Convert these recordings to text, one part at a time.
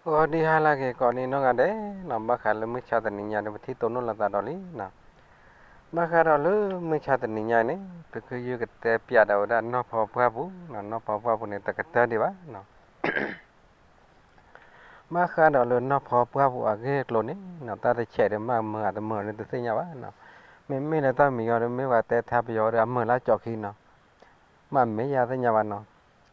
ဂီၤဒံဟါလၢအဂ့ၤ ကိးနံၤနီၢ်ဂၤဒဲးနီၤ, ဘၣ်ဃးလၢမုၢ်ဆါတနံၤညါဒီး ပထံၣ်တိၢ်နီၣ်လိာ်သးဒီးလံနီၤ. ဘၣ်ဃးဒီးလၢမုၢ်ဆါတနံၤညါအံၤန့ၣ် ပကယုၢ်ကတဲပၠးဒီးဝဲဒၣ်နီၢ်ဖီပှၢ်ပူၤနီၤ, နီၢ်ဖီပှၢ်ပူၤန့ၣ် တကတၢၢ်ဒံးဘၣ်နီၤ. ဘၣ်ဃးဒီးလၢနီၢ်ဖီပှၢ်ပူၤအဂ့ၢ်အကျိၤန့ၣ်နီၤ, တၢ်တဆဲးဒီးမ့ၢ်မုာ်ဧါတမုာ်ဧါန့ၣ် တသ့ၣ်ညါဘၣ်နီၤ. မ့မ့ၢ်လၢတၢ်မံၤအီၤဒီး မ့ၢ်ပှၤတဲထါပယီၤဒီး အမုာ်လၢကၠီခံနီၤ, မ့ၢ်မ့ၢ်ယၤသ့ၣ်ညါဘၣ်နီၤ.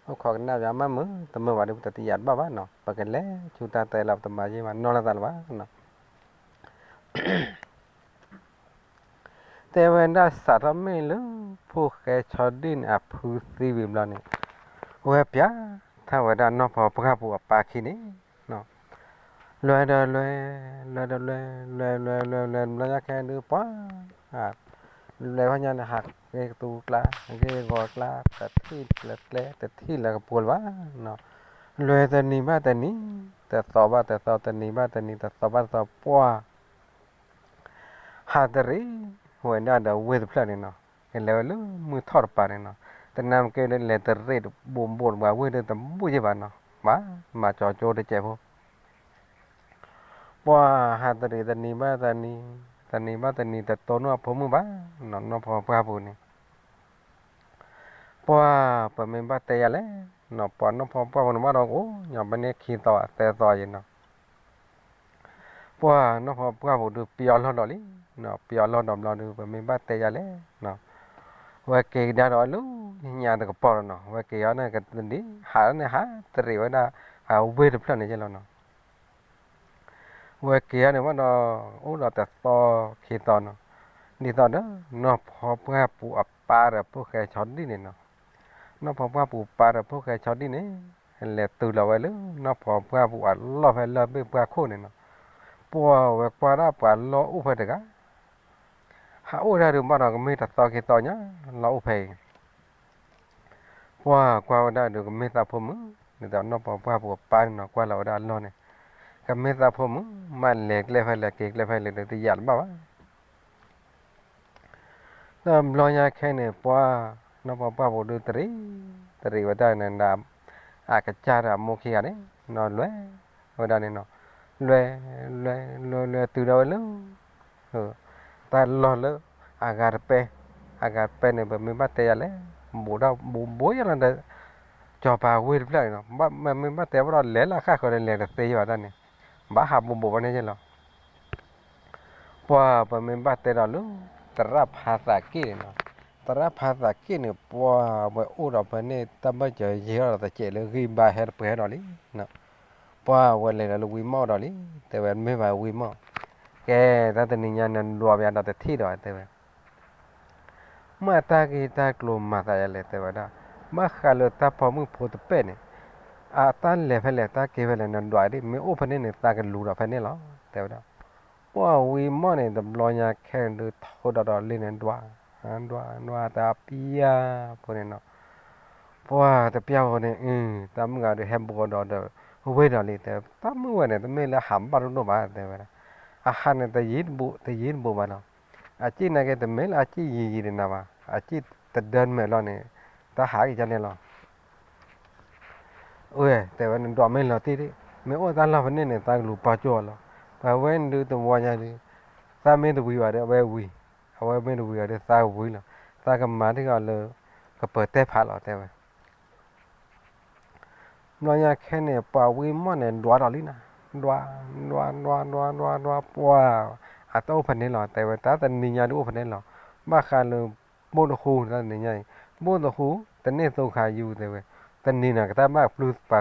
အိၣ်ခိးကနၣ်ပၠး မ့ၢ်မုာ်တမုာ်ဘၣ်ဒီး ပတယၤတဘၣ်ဘၣ်နီၤ, ပကလဲၤဆူတၢ်တဲလီၤ, ပတမၤယံာ်မၤနီၢ်လိာ်သးလၢၤဘၣ်နီၤ. တဲဝဲဒၣ်စးထီၣ်မ့ၢ်လၢ ဖိၣ်ဃဲဆီဒံၣ်န့ၣ် အဖုသံဝံၤဘျီန့ၣ်, ဝဲပၠးထီၣ်ဝဲဒၣ်နီၢ်ဖီပှၢ်ပူၤအပၢ်ခံန့ၣ်, လွဲဒီးလွဲ, လွဲဒီးလွဲ, လွဲလွဲလွဲလွဲ ဘျီညါခဲဒုးပှၤ လဲၤဝဲညါန့ၣ် ဟးဂ့ၤကသူကျါ, ဂ့ၤဂီၤကျါ, တထံၣ်လၢကျဲ, တထံၣ်လၢကပူၤလၢၤဘၣ်နီၤ. လွဲတနံၤဘၣ်တနံၤ, တသီဘၣ်တသီ, တနံၤဘၣ်တနံၤ, တသီဘၣ်တသီ, ပှၤ ဟးတရံးဝဲဒၣ်ဒီးဝ့ၢ်တဖျၢၣ်န့ၣ်နီၤ, ကလဲၤဝဲလၢမုၢ်ထီၣ်တပၤန့ၣ်နီၤ, တနၢ်မ့ၢ်ကဲဒီးလဲၤတရံးတဘိးဘိးတပှၤဝ့ၢ်ဒီးတဘူၣ်ယဲၢ်ဘၣ်နီၤ, ဘၣ်မၤကၠီကၠိတစဲးဖိ ပှၤဟးတရံးတနံၤဘၣ်တနံၤ, တနံၤဘၣ်တနံၤ တတိၢ်နီၣ်အဖိမုၣ်ဘၣ်နီၤ, နီၢ်ဖီပှၢ်ပူၤန့ၣ် ပှၤပမ့ၢ်ဘၣ်တဲယၤလဲၣ်နီၤ, ပှၤနီၢ်ဖီပှၢ်ပူၤန့ၣ် ဘၣ်ဒီးအိၣ်ညီဘၣ်န့ၣ် ခံသီသၢသီယဲၢ်နီၤ. ပှၤနီၢ်ဖီပှၢ်ပူၤဒုးပယီၤလီၢ်ဒီးလံနီၤ, ပယီၤလီၢ်ဒီးဘျီဒုး ပမ့ၢ်ဘၣ်တဲယၤလဲၣ်နီၤ, ဝဲက့ၤကဒါဒီးလၢညါတကပီၤလီၤနီၤ, ဝဲက့ၤအီၤန့ၣ်ကဒ် ဟးန့ၣ်ဟးတရံးဝဲဒၣ် အဝ့ၢ်တဖျၢၣ်န့ၣ်ယဲၢ်လီၤနီၤ. ဝဲက့ၤအီၤန့ၣ်ဘၣ်ဒီး အိၣ်ဒီးတသီခံသီနီၤ, ဒ်သိးဒီး နီၢ်ဖီပှၢ်ပူၤအပၢ်ဒီးဖိၣ်ဃဲဆီဒံၣ်န့ၣ်နီၤ, နီၢ်ဖီပှၢ်ပူၤပၢ်ဒီးဖိၣ်ဃဲဆီဒံၣ်န့ၣ် လဲၤတုၤလီၤဝဲလၢ နီၢ်ဖီပှၢ်ပူၤအလီၢ်ဖဲလၢၢ်ဘ့ၣ်ပှၢ်ခိၣ်န့ၣ်နီၤ, ပှၤဝဲကွၢ်ဒၣ်ပှၤလီၢ်အိၣ်ဖဲတဂၤ ဟးအိၣ်ဒၣ်ဒုးဘၣ်ဒီး ကမ့ၢ်တသီခံသီညါ လီၢ်အိၣ်ဖဲအံၤ ပှၤကွၢ်ဝဲဒၣ်ဒုး ကမ့ၢ်သးဖိမုၣ်, ဒ်သိးနီၢ်ဖီပှၢ်ပူၤအပၢ်န့ၣ်နီၤ ကွၢ်လီၤဝဲဒၣ်အလီၢ်န့ၣ်, ကမ့ၢ်သးဖိမုၣ် မ့ၢ်လဲၤကျဲဖဲလဲၣ် က့ၤကျဲဖဲလဲၣ်ဒီး တယၤတဘၣ်ဘၣ်. တဘျီညါခဲန့ၣ် ပှၤနီၢ်ဖီပှၢ်ပူၤဒုးတရံး, တရံးဝဲဒၣ်န့ၣ်ဒီး အကစၢ်ဒီးအမိၢ်ခံဂၤန့ၣ် နီၤလွဲဝဲဒၣ်န့ၣ်နီၤ, လွဲ, လွဲ, လွဲ, လွဲတုၤဒၣ်ဝဲလၢ တၢ်လီၢ်လၢ အဂၤတပဲ, အဂၤတပဲန့ၣ် ပမ့ၢ်ဘၣ်တဲယၤလဲၣ်, ဘူးဒၣ်ဘူးဘူးယဲၢ်လီၤဒီး ကၠီၤပၤဝ့ၢ်တဖျၢၣ်န့ၣ်နီၤ, မ့မ့ၢ်ဘၣ်တဲဘၣ်ဒီး လဲၤလၢအဃၣ်ဃၢၤဒီး လဲၤတသ့ယဲၢ်ဘၣ်တၢ်န့ၣ်, ဘၣ်ဟးဘူးဘူးဘၣ်န့ၣ်ယဲၢ်လီၤ. ပှၤပမ့ၢ်ဘၣ်တဲဒီးလၢ သရၣ်ဖးသးက့ၣ်န့ၣ်နီၤ, သရၣ်ဖးသးက့ၣ်န့ၣ် ပှၤဝဲအိၣ်ဒီးဖဲန့ၣ် တၢ်ဘၢၣ်စၢၤယံာ်ထီၣ်ဒီးတစဲးလၢဂံၢ်ဘါဟဲတပှဲၤဒီးလံ, ပှၤဝဲလဲၤလီၤလၢဝံမီၢ်ဒီးလံ, တဲဝဲမ့ၢ်ဘၣ်ဝံမီၢ်, ကဲ တၢ်တနံၤညါနဒွးပယၤဒီးတထံၣ်ဒီး တဲဝဲ မ့ၢ်အတၢ်ဂ့ၢ်တၢ်ကျိၤမၤသးယၤလဲၣ် တဲဝဲဒၣ်, ဘၣ်ဃးလၢတၢ်ပိာ်မုၣ်ဖိတပဲၣ်န့ၣ်, အတၢ်လဲၤဖဲလဲၣ် တၢ်က့ၤဖဲလဲၣ် နဒွးဒ် မ့ၢ်အိၣ်ဖဲန့ၣ်န့ၣ် သးကလူၤဒီးဖဲန့ၣ်လီၤ တဲဝဲဒၣ်. ပှၤဝံမီၢ်န့ၣ် တဘျီညါခဲန့ၣ်ဒုး ထိဒီးဒီးလံန့ၣ် ဒွး, ဒွး, ဒွးတပျၢ်ဖိန့ၣ်နီၤ, ပှၤတပျၢ်ဖိန့ၣ် တၢ်မုၣ်ဂၤဒုးဟဲဘူးဒီးဒီး ဝ့ၢ်ဒီးလံ တဲ, တၢ်မုၣ်ဝဲန့ၣ် တမ့ၢ်လၢဟးဘၣ်ဒိၣ်ဒိၣ်ဘၣ် တဲဝဲဒၣ်, အဟးန့ၣ် တယံၤတဘူး တယံၤတဘူးဘၣ်နီၤ, အစ့ၣ်နာ်က့ တမ့ၢ်လၢအစ့ၣ်ယံၤယံၤဒံးနၤဘၣ်, အစ့ၣ်တဒၢနမဲာ်လီၤန့ၣ် တၢ်ဟးက့ၤကန့ၣ်လီၤ. အၢ တဲဝဲ နဒွးမ့ၢ်လီၤတံၢ်ဒံး, မ့ၢ်အိၣ်တၢ်လီၢ်ဖဲန့ၣ်န့ၣ် သးကလူၤပာ်ကၠိအီၤလီၤ. ပဝဲဒုးတဝီညါဒုး သးမ့ၢ်တဝံၤဘၣ်ဒီး အဝဲဝံၤ, အဝဲမ့ၢ်တဝံၤဘၣ်ဒီး သးဝံၤလီၤ. သးကမၤတ့ၢ်အီၤလၢ ကပၢၤတဲဖးလီၤ တဲဝဲ ဘျီညါခဲန့ၣ် ပှၤဝံမီၢ်န့ၣ် ဒွးဒီးလံနီၤ, ဒွး, ဒွး, ဒွး, ဒွး, ဒွး, ဒွး, ပှၤ အတအိၣ်ဖဲန့ၣ်လီၤ တဲဝဲ, တၢ်တနံၤညါဒုးအိၣ်ဖဲန့ၣ်လီၤ. ဘၣ်ဃးလၢ ဘိၣ်တဟူ တၢ်တနံၤညါအံၤ, ဘိၣ်တဟူ တန့ၢ်သိခါယူၤ တဲဝဲ, တနံၤန့ၣ် ကတၢၢ်ဘၣ်ပျုၢ်သၢ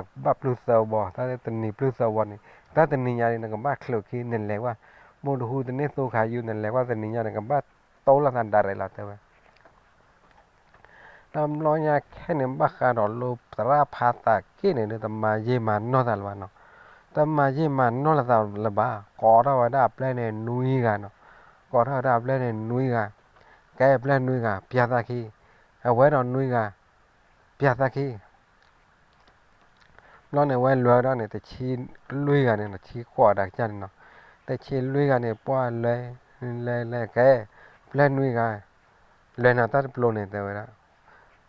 ဝီ, တၢ်တနံၤပျုၢ်သၢဝီန့ၣ် တၢ်တနံၤညါန့ၣ် နကဘၣ်ချုးခံ နလဲၤကွၢ်, ဘိၣ်တဟူ တန့ၢ်သိခါယူၤ နလဲၤကွၢ်တနံၤညါန့ၣ် ကဘၣ်တိလိာ်သးဒၣ်ရဲၣ်လီၤ တဲဝဲ တဘျီညါခဲန့ၣ် ဘၣ်ဃးဒီးလၢသရၣ်ဖးသးက့ၣ်န့ၣ်ဒီး တမၤယံာ်မၤနီၢ်သးလၢၤဘၣ်နီၤ, တမၤယံာ်မၤနီၢ်လိာ်သးလၢၤဘၣ်, ကိးထီၣ်ဝဲဒၣ်အပျဲၢ်န့ၣ်နွံဂၤနီၤ, ကိးထီၣ်ဝဲဒၣ်အပျဲၢ်န့ၣ်နွံဂၤ, ကဲအပျဲၢ်နွံဂၤ ပၠးသးခံ, အဝဲဒီးနွံဂၤ ပၠးသးခံ ဘျီန့ၣ် ဝဲလဲၤဒီးန့ၣ် တဆံလွံၢ်ဂၤန့ၣ်နီၤ, ဆံကွၢ်ဒၣ်ကစၢ်န့ၣ်နီၤ, တဆံလွံၢ်ဂၤန့ၣ် ပှၤလဲၤ, လဲၤ, လဲၤ, ကဲ, ပျဲၢ်နွံဂၤ, လဲၤနၤတၢ်တပျိၤန့ၣ် တဲဝဲဒၣ်,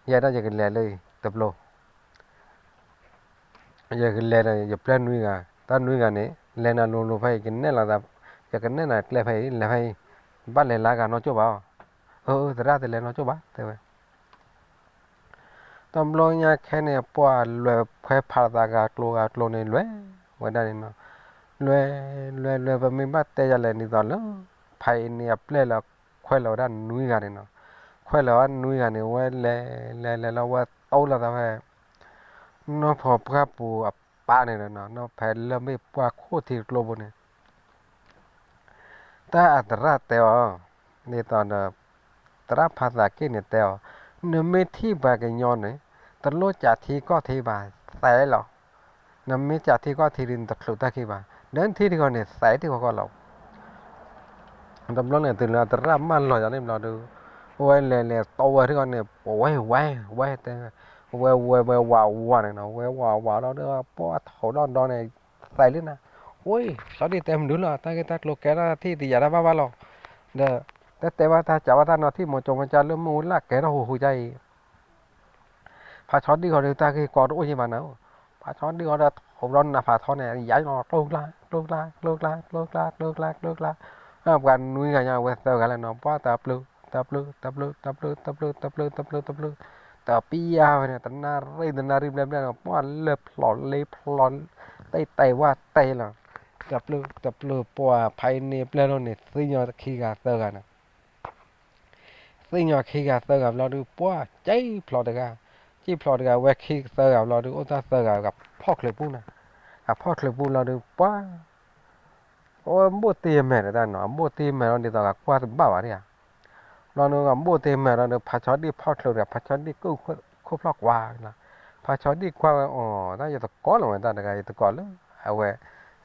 ယဲဒၣ်ယကလဲၤလၢတပျိၤ, ယကလဲၤဒီးယပျဲၢ်နွံဂၤ, တၢ်နွံဂၤန့ၣ် လဲၤနၤလိၤလိၤဖဲအံၤ ကနဲၣ်လီၤသး, ယကနဲၣ်နၤကျဲဖဲအံၤ လဲၤဖဲအံၤ, ဘၣ်လဲၤလၢဂၤနီၢ်ကၠိၣ်ဘၣ်အီၤ, အၢ သရၣ်တလဲၤနီၢ်ကၠိၣ်ဘၣ် တဲဝဲ တဘျီညါခဲန့ၣ် ပှၢ်လဲၤခွဲးဖးသးဂၤကျိၤဂၤကျိၤန့ၣ် လဲၤဝဲဒၣ်န့ၣ်နီၤ, လဲၤ လဲၤ လဲၤ ပမ့ၢ်ဘၣ်တဲယၤလဲၣ် ဒ်သိးလၢ ဖဲအံၤန့ၣ်အပျဲၢ်လၢခွဲးလီၤဝဲဒၣ်နွံဂၤန့ၣ်နီၤ, ခွဲးလီၤဝဲနွံဂၤန့ၣ် ဝဲလဲၤ လဲၤ လဲၤလီၤ ဝဲတိလီၤသးဖဲ နီၢ်ဖီပှၢ်ပူၤအပၢ်န့ၣ်ဒီးနီၤ, နီၢ်ဖဲလၢမ့ၢ်ပှၢ်ခိၣ်ထံတကျိပူၤန့ၣ် တၢ်အသရၣ်တဲအီၤ, ဒ်သိးဒီး သရၣ်ဖးသးက့ၣ်န့ၣ်တဲအီၤ, နမ့ၢ်ထံၣ်ပှၤကညီန့ၣ် တလိၣ်ကးထံကီၢ်ထံဘၣ် သဲးလီၤ. နမ့ၢ်ကးထံကီၢ်ထံဒီး နတချုးတၢ်ခံဘၣ်, ဒီးနထံၣ်ထံကီၢ်န့ၣ် သဲးထံကီၢ်ကီၢ်လီၤ. တဘျီန့ၣ် တုၤလၢသရၣ်မၢလီၤယၤန့ၣ်ဘျီဒီး အဝဲလဲၤလဲၤတိဝဲထံကီၢ်န့ၣ် ပဝဲဝဲဝဲတဲ, ဝဲဝဲဝဲဝးဝးန့ၣ်နီၤ, ဝဲဝးဝးလီၤဒီး ပှၢ်ထီၣ်ဒီၣ်ဒီန့ၣ် သဲးလံနၤ, အိၣ် ဆီဒံၣ်တဲမနုၤလီၤ, တၢ်ဂ့ၢ်တၢ်ကျိၤကဲထီၣ်ထံၣ်တယာ်တၢ်ဘၣ်ဘၣ်လီၤ. ဒီး တၢ်တဲဘၣ်တၢ်ကးဘၣ်တၢ်နီၤထံၣ် မိၤကၠိမၤကၠၢ်လၢမုၢ်ဝံၤလၢကဲထီၣ်ဟူးဟူးကါအံၤ ဖးဆီဒံၣ်ဃီဒီး တၢ်ဂ့ၢ်ကီတအိၣ်ယဲၢ်ဘၣ်နၤ, ဖးဆီဒံၣ်ဃီဒီး ထီၣ်ဘျီနးဖးထီန့ၣ် ယၤလီၤ ကျိကျါ ကျိကျါ ကျိကျါ ကျိကျါ ကျိကျါ ကျိကျါ, ပှၤနွံဂၤညါဝဲသၢဂၤလၢနီၤ ပှၢ်တပျုာ် တပျုာ် တပျုာ် တပျုာ် တပျုာ် တပျုာ် တပျုာ် တပျုာ်, တပျုာ်ယါဝဲန့ၣ် တနၣ်ရံၣ်တနၣ်ရံၣ်ဘျဲၣ်ဘျဲၣ်နီၤ ပှၢ်လၢဖျိးလ့ဖျိး တၢ်တဲဝဲတဲလီၤ, တပျုာ် တပျုာ် ပှၢ်ဖးအံၤန့ၣ်ပျဲၢ်လိၤန့ၣ် သ့ၣ်ညါခံဂၤသၢဂၤန့ၣ် သ့ၣ်ညါခံဂၤသၢဂၤဘျီဒုး ပှၢ်ကံၣ်ဖျိးတဂၤ, ကံၣ်ဖျိးတဂၤ ဝဲခံသၢဂၤဘျီဒုး အိၣ်တၢ်သၢဂၤဂၤဖီၣ်ချၢးပူၤနၤ, အဖီၣ်ချၢးပူၤဘျီဒုး ပှၢ် အဝဲဘိၣ်တ့ၢ်မဲာ်ဒီးတၢ်နီၤ အဘိၣ်တ့ၢ်မဲာ်လီၤ ဒ်သိးဂၤကွၢ်တဘၣ်ဘၣ်ဒံဧါ, ဘျီဒုး အဘိၣ်တ့ၢ်မဲာ်လီၤဒီး ဖးဆီဒံၣ်ဖီၣ်ချၢးတဂၤ ဖးဆီဒံၣ်ကအိၣ်ခိၣ်ဖျီၣ်ကွၢ်လီၤ, ဖးဆီဒံၣ်ကွၢ်ဝဲအီၤ တၢ်ယသကိးလီၤဝဲတၢ်တဂၤ ယသကိးလၢ အဝဲ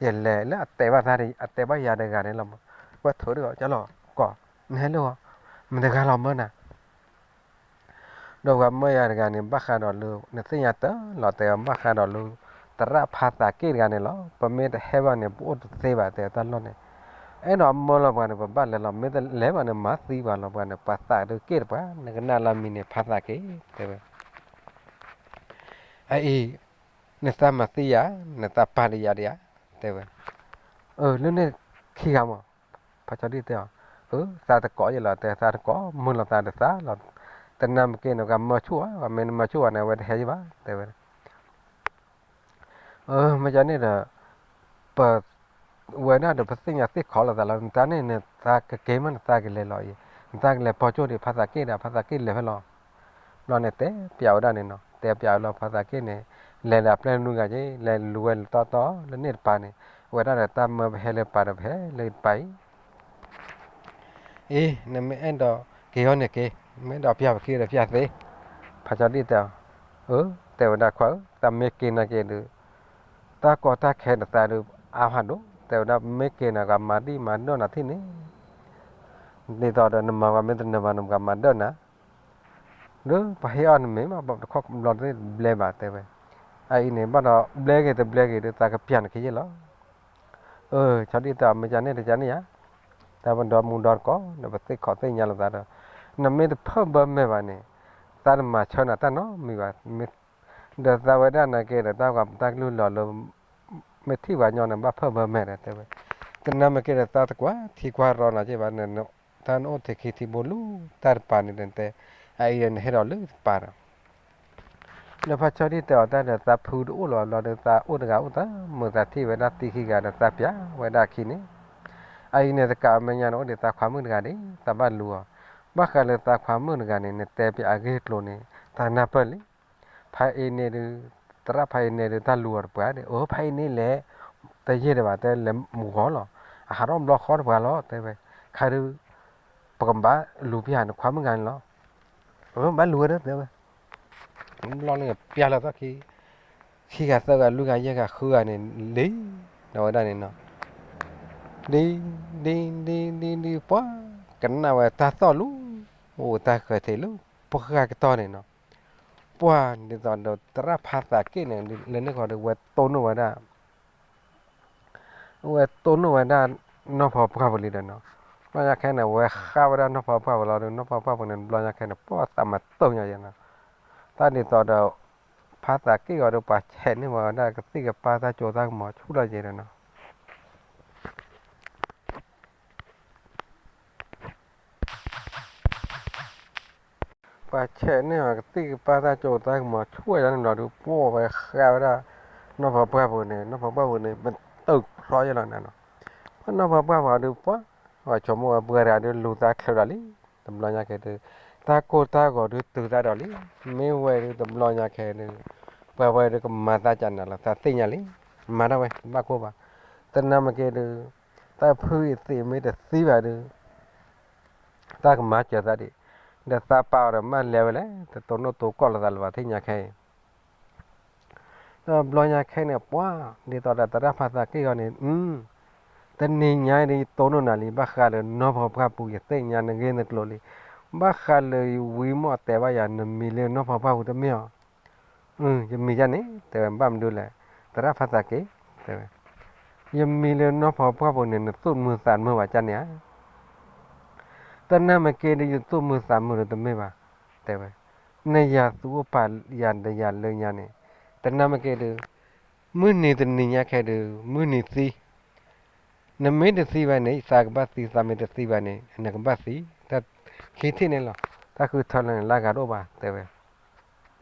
ယလဲၤလၢအတဲဘၣ်သး အတဲဘၣ်ယၤတဂၤန့ၣ်လီၤ, ဝဲထုးဒံးအီၤ ကၠီလီၤ ကီး နဟဲလၢအီၤ မတၤတဂၤလီၤမၢနၤ ဒီးပှၤမၢယၤတဂၤန့ၣ် ဘၣ်ဃးဒီးလၢ နသ့ၣ်ညါတၢ်လီၤတဲာ်အီၤ ဘၣ်ဃးဒီးလၢ သရၣ်ဖးသးက့ၣ်တဂၤန့ၣ်လီၤ. ပမ့ၢ်တဟဲဘၣ်န့ၣ် ပအိၣ်တသ့ဘၣ်တဲတၢ်လီၢ်န့ၣ်, အဲၣ်ဒိးမၢလီၤပှၤန့ၣ် ပဘၣ်လဲၤလီၤ, မ့ၢ်တလဲၤဘၣ်န့ၣ် မၤသံပှၤလီၤပှၤန့ၣ် ပှၤသးဒုးက့ၣ်တပှၤ နကနၣ်လၢမံၤန့ၣ် ဖးသးက့ၣ် တဲဝဲ အအံၤ နသးမၤသံယၤ နသးပာ်ဒံးယၤဒံးဧါ တဲဝဲ, အၢ လၢန့ၣ်ခံဂၤမး, ဖးဆီဒံၣ်တဲအီၤ, အၢ သးတကိးယဲလီၤ တဲသးတကိး မုာ်လီၤသးဒီးသးလီၤ, တနၤမ့ၢ်က့ၤန့ၣ် ကမၢဆူၣ်ဧါ ပမ့ၢ်နမၢဆူၣ်ဧါန့ၣ် အဝဲတဟဲယံၤဘၣ် တဲဝဲ အၢ မ့ၢ်ကန့ၣ်ဒီး ပ ဝဲဒၣ်ဒီးပသ့ၣ်ညါသ့ၣ်ခီလိာ်သးလီၤ, နသးန့ၣ် နသးကက့ၤမး နသးကလဲၤလီၤအံၤ, နသးကလဲၤပီၢ်ကၠိၣ်ဒံး ဖးသးက့ၣ်ဒီး ဖးသးက့ၣ်လဲၤဖဲလီၤ. ဘျီန့ၣ်တဲပျးဝဲဒၣ်န့ၣ်နီၤ, တဲပျးဝဲလီၤ ဖးသးက့ၣ်န့ၣ် လဲၤလၢအပျဲၢ်နွံဂၤက့ၤ လဲၤလူၤဝဲလၢတီတီလၢန့ၣ်တပၤန့ၣ်, အဝဲဒၣ်ဒီးတၢ်မၢပဟဲလၢပၤဒီးပဟဲလၢတပၤအံၤ အ့ နမ့ၢ်အဲၣ်ဒိးက့ၤအီၤန့ၣ်က့ၤ, မ့ၢ်အဲၣ်ဒိးပျၢ်ပခံဒီးပျၢ်သ့, ဖးဆီဒံၣ်တဲအီၤ, အၢ တဲဝဲဒၣ်ခွါဧၢ, တၢ်မ့ၢ်က့ၤနၤက့ၤဒီး တၢ်ကီတၢ်ခဲနသးဒီး အါဖးဒိၣ်, တဲဝဲဒၣ် မ့ၢ်က့ၤနၤကမၤဒံၣ်မၤဒိၣ်နၤထံၣ်န့ၣ်, ဒ်သိးဒီးနမၤပှၤမ့ၢ်တနၢၤဘၣ်နကမၤဒၢၣ်နၤ ဒီးပှၤဟ့ၣ်အီၣ်နမ့ၢ်ဘၣ် တခီဘျီတဘျဲဘၣ်တဲဝဲ, အအံၤန့ၣ် ဘၣ်ဒီးဘျဲက့ၤတဘျဲက့ၤဒီး သးကပျၢ်နခံယဲလီၤ. အၢ ဆီဒံၣ်တဲအီၤ မ့ၢ်ကန့ၣ်တကန့ၣ်ဧါ, တၢ်ပဒီမုၢ်ဒီတကိး ဒီးပသ့ၣ်ခီၣ်သ့ၣ်ညါလိာ်သးဒီး နမ့ၢ်တဖၢၣ်ဘၢမဲာ်ဘၣ်န့ၣ် သးတမၤဆၢနၤတၢ်နီတမံၤဘၣ်, ဒီးသးဝဲဒၣ်နၤက့ၤဒီး တၢ်ပှၤတၢ်ကလုၢ်လီၤလၢ မ့ၢ်ထံၣ်ပှၤညီန့ၣ် ဘၣ်ဖၢၣ်ဘၢမဲာ်ဒီးတဲဝဲ, တနၤမ့ၢ်က့ၤဒီး သးတကွၢ်ထံကွၢ်ရီနၤက့ၤဘၣ်န့ၣ် တၢ်နအိၣ်ထံခံထံဘိလူၤ တၢ်တပၤန့ၣ်ဒီးတဲ, အအံၤဒီးနဟဲဒီးလၢတပၤဒီး ဒီးဖးဆီဒံၣ်တဲအီၤတၢ်ဒီး သးဖုတအိၣ်လီၤဘျီဒီး သးအိၣ်တဂၤအိၣ်တမုာ်သးထံၣ်ဝဲဒၣ်သံခံဂၤဒီး သးပျၢ်ဝဲဒၣ်အခံန့ၣ်, အအံၤန့ၣ် တကးအမဲာ်ညါန့ၣ် အိၣ်ဒံးသးခွါမုၣ်တဂၤဒံး သးဘၣ်လူၤအီၤ, ဘၣ်ဃးလၢသးခွါမုၣ်တဂၤန့ၣ် နတဲပျးအဂ့ၢ်အကျိၤန့ၣ် တၢ်နၢ်ပၢၢ်လံ. ဖးအံၤန့ၣ်ဒီး သရၣ်ဖးအံၤန့ၣ်ဒီး တၢ်လူၤအီၤတပှၤဒီး အၢ ဖးအံၤန့ၣ်လဲၣ်, တယံာ်ဒံးဘၣ် တဲလဲၤမုၢ်ဂီၤလီၤ, အဟးထီၣ်ဘျီဃီတပှၤလီၤ တဲဝဲ, ခါဒုး ပကဘၣ်လူၤပျၢ်နခွါမုၣ်ဂၤန့ၣ်လီၤ. အၢ ဘၣ်လူၤဝဲဒီး တဲဝဲ, ဘျီန့ၣ်ပျၢ်လီၤသီၣ်ခံ ခံဂၤသၢဂၤလွံၢ်ဂၤယဲၢ်ဂၤဃုဂၤန့ၣ် လံ ဒီးဝဲဒၣ်န့ၣ်နီၤ, ဒ် ဒ် ဒ် ဒ် ဒ် ပှၤ ကနၣ်ဝဲတၢ်သီၣ်လူၤ အိၣ်တၢ်ဃၢၤထံးလၢ ပှၢ်ကတီၢ်န့ၣ်နီၤ, ပှၢ်ဒ်သိးဒီးသရၣ်ဖးသးက့ၣ်န့ၣ် လၢန့ၣ်ဃီဒီး ဝဲတိၢ်နီၣ်ဝဲဒၣ် ဝဲတိၢ်နီၣ်ဝဲဒၣ် နီၢ်ဖီပှၢ်ပူၤလံဒီးနီၤ, ဘျီညါခဲန့ၣ် ဝဲဃၣ်ဝဲဒၣ်နီၢ်ဖီပှၢ်ပူၤလီၤဒီး နီၢ်ဖီပှၢ်ပူၤန့ၣ် ဘျီညါခဲန့ၣ် ပှၢ်သးမၤတိၢ်ညါယဲနီၤ, တၢ်ဒ်သိးဒီး ဖါသးက့ၣ်ဂီၤဒီး ပှၤဆဲးန့ၢ်ဝဲဒၣ်ကသံၣ်ကပၤ တၢ်စိတၢ်ကမီၤဆူၣ်လီၤယဲဒီးနီၤ. ပှၤဆဲးန့ၢ်ဝဲကသံၣ်ကပၤ တၢ်စိတၢ်ကမီၤဆူၣ်ဝဲဒၣ်န့ၣ်လီၤဒီး ပှၤဝဲဃါဝဲဒၣ် နီၢ်ဖီပှၢ်ပူၤန့ၣ်, နီၢ်ဖီပှၢ်ပူၤန့ၣ် ပတုာ်ဖျီယဲလီၤနၤနီၤ. ပှၤနီၢ်ဖီပှၢ်ပူၤဒီး ပှၤ ပှၤဆိကမိၣ်ဝဲပှၤတဂၤဒီး လူၤသးချၢဒီးလံ, တဘျီညါခဲဒုး တၢ်ကိၢ်တၢ်ဂီၤဒုးတုၤသးဒီးလံ. မ့ၢ်ဝဲဒုးတဘျီညါခဲဒုး ပှၤဝဲဒုးကမၤသးကနၤလီၤ, သးသ့ၣ်ညါလံ, မၤတၢ်ဝဲ ဘၣ်ကိၢ်ဘၣ်. တနာ်မ့ၢ်က့ၤဒုး တၢ်ဖုအံၤသံးမ့ၢ်တသံဘၣ်ဒုး တၢ်ကမၤစၢၤသးဒံး, ဒီးသးပာ်အီၤဒီးမ့ၢ်လဲၤဝဲလဲၣ်, တတိၢ်နီၣ်တိၢ်ကီၢ်လိာ်သးလၢၤဘၣ် သ့ၣ်ညါခဲအံၤ. ဒီးဘျီညါခဲန့ၣ် ပှၤ ဒ်သိးဒီးသရၣ်ဖါသးက့ၣ်ဂီၤန့ၣ် တနံၤညါအံၤဒီး ယတိၢ်နီၣ်နၤလံ, ဘၣ်ဃးလၢနီၢ်ဖီပှၢ်ပူၤ ယသ့ၣ်ညါနဂ့ၢ်နကျိၤလံ. ဘၣ်ဃးလၢယဝံမီၢ်တဲဘၣ်ယၤ နမံၤလၢနီၢ်ဖီပှၢ်ပူၤတမ့ၢ်ဧါ. ယမံၤဒ်န့ၣ် တဲဝဲ, ဘၣ်မနုၤလဲၣ်, သရၣ်ဖါသးက့ၣ်, တဲဝဲ, ယမံၤလၢနီၢ်ဖီပှၢ်ပူၤန့ၣ် နသူၣ်တမုာ်သးတမုာ်ဘၣ်ဒ်န့ၣ်ဧါ. တနာ်မ့ၢ်က့ၤဒီး ယသူၣ်မုာ်သးမုာ်ဒီးတမ့ၢ်ဘၣ်, တဲဝဲ, နယၤသူၣ်အိၣ်ပာ်ယၤဒီးယၤလၢညါန့ၣ်, တနာ်မ့ၢ်က့ၤဒီး မုၢ်နံၤတနံၤညါခဲဒုး မုၢ်နံၤသံ, နမ့ၢ်တသံဘၣ်န့ၣ် သးကဘၣ်သံ, သးမ့ၢ်တသံဘၣ်န့ၣ် နကဘၣ်သံ, တၢ်ခံထံၣ်န့ၣ်လီၤ. တၢ်ဃုထၢလၢနလၢဂၤတအိၣ်ဘၣ် တဲဝဲ.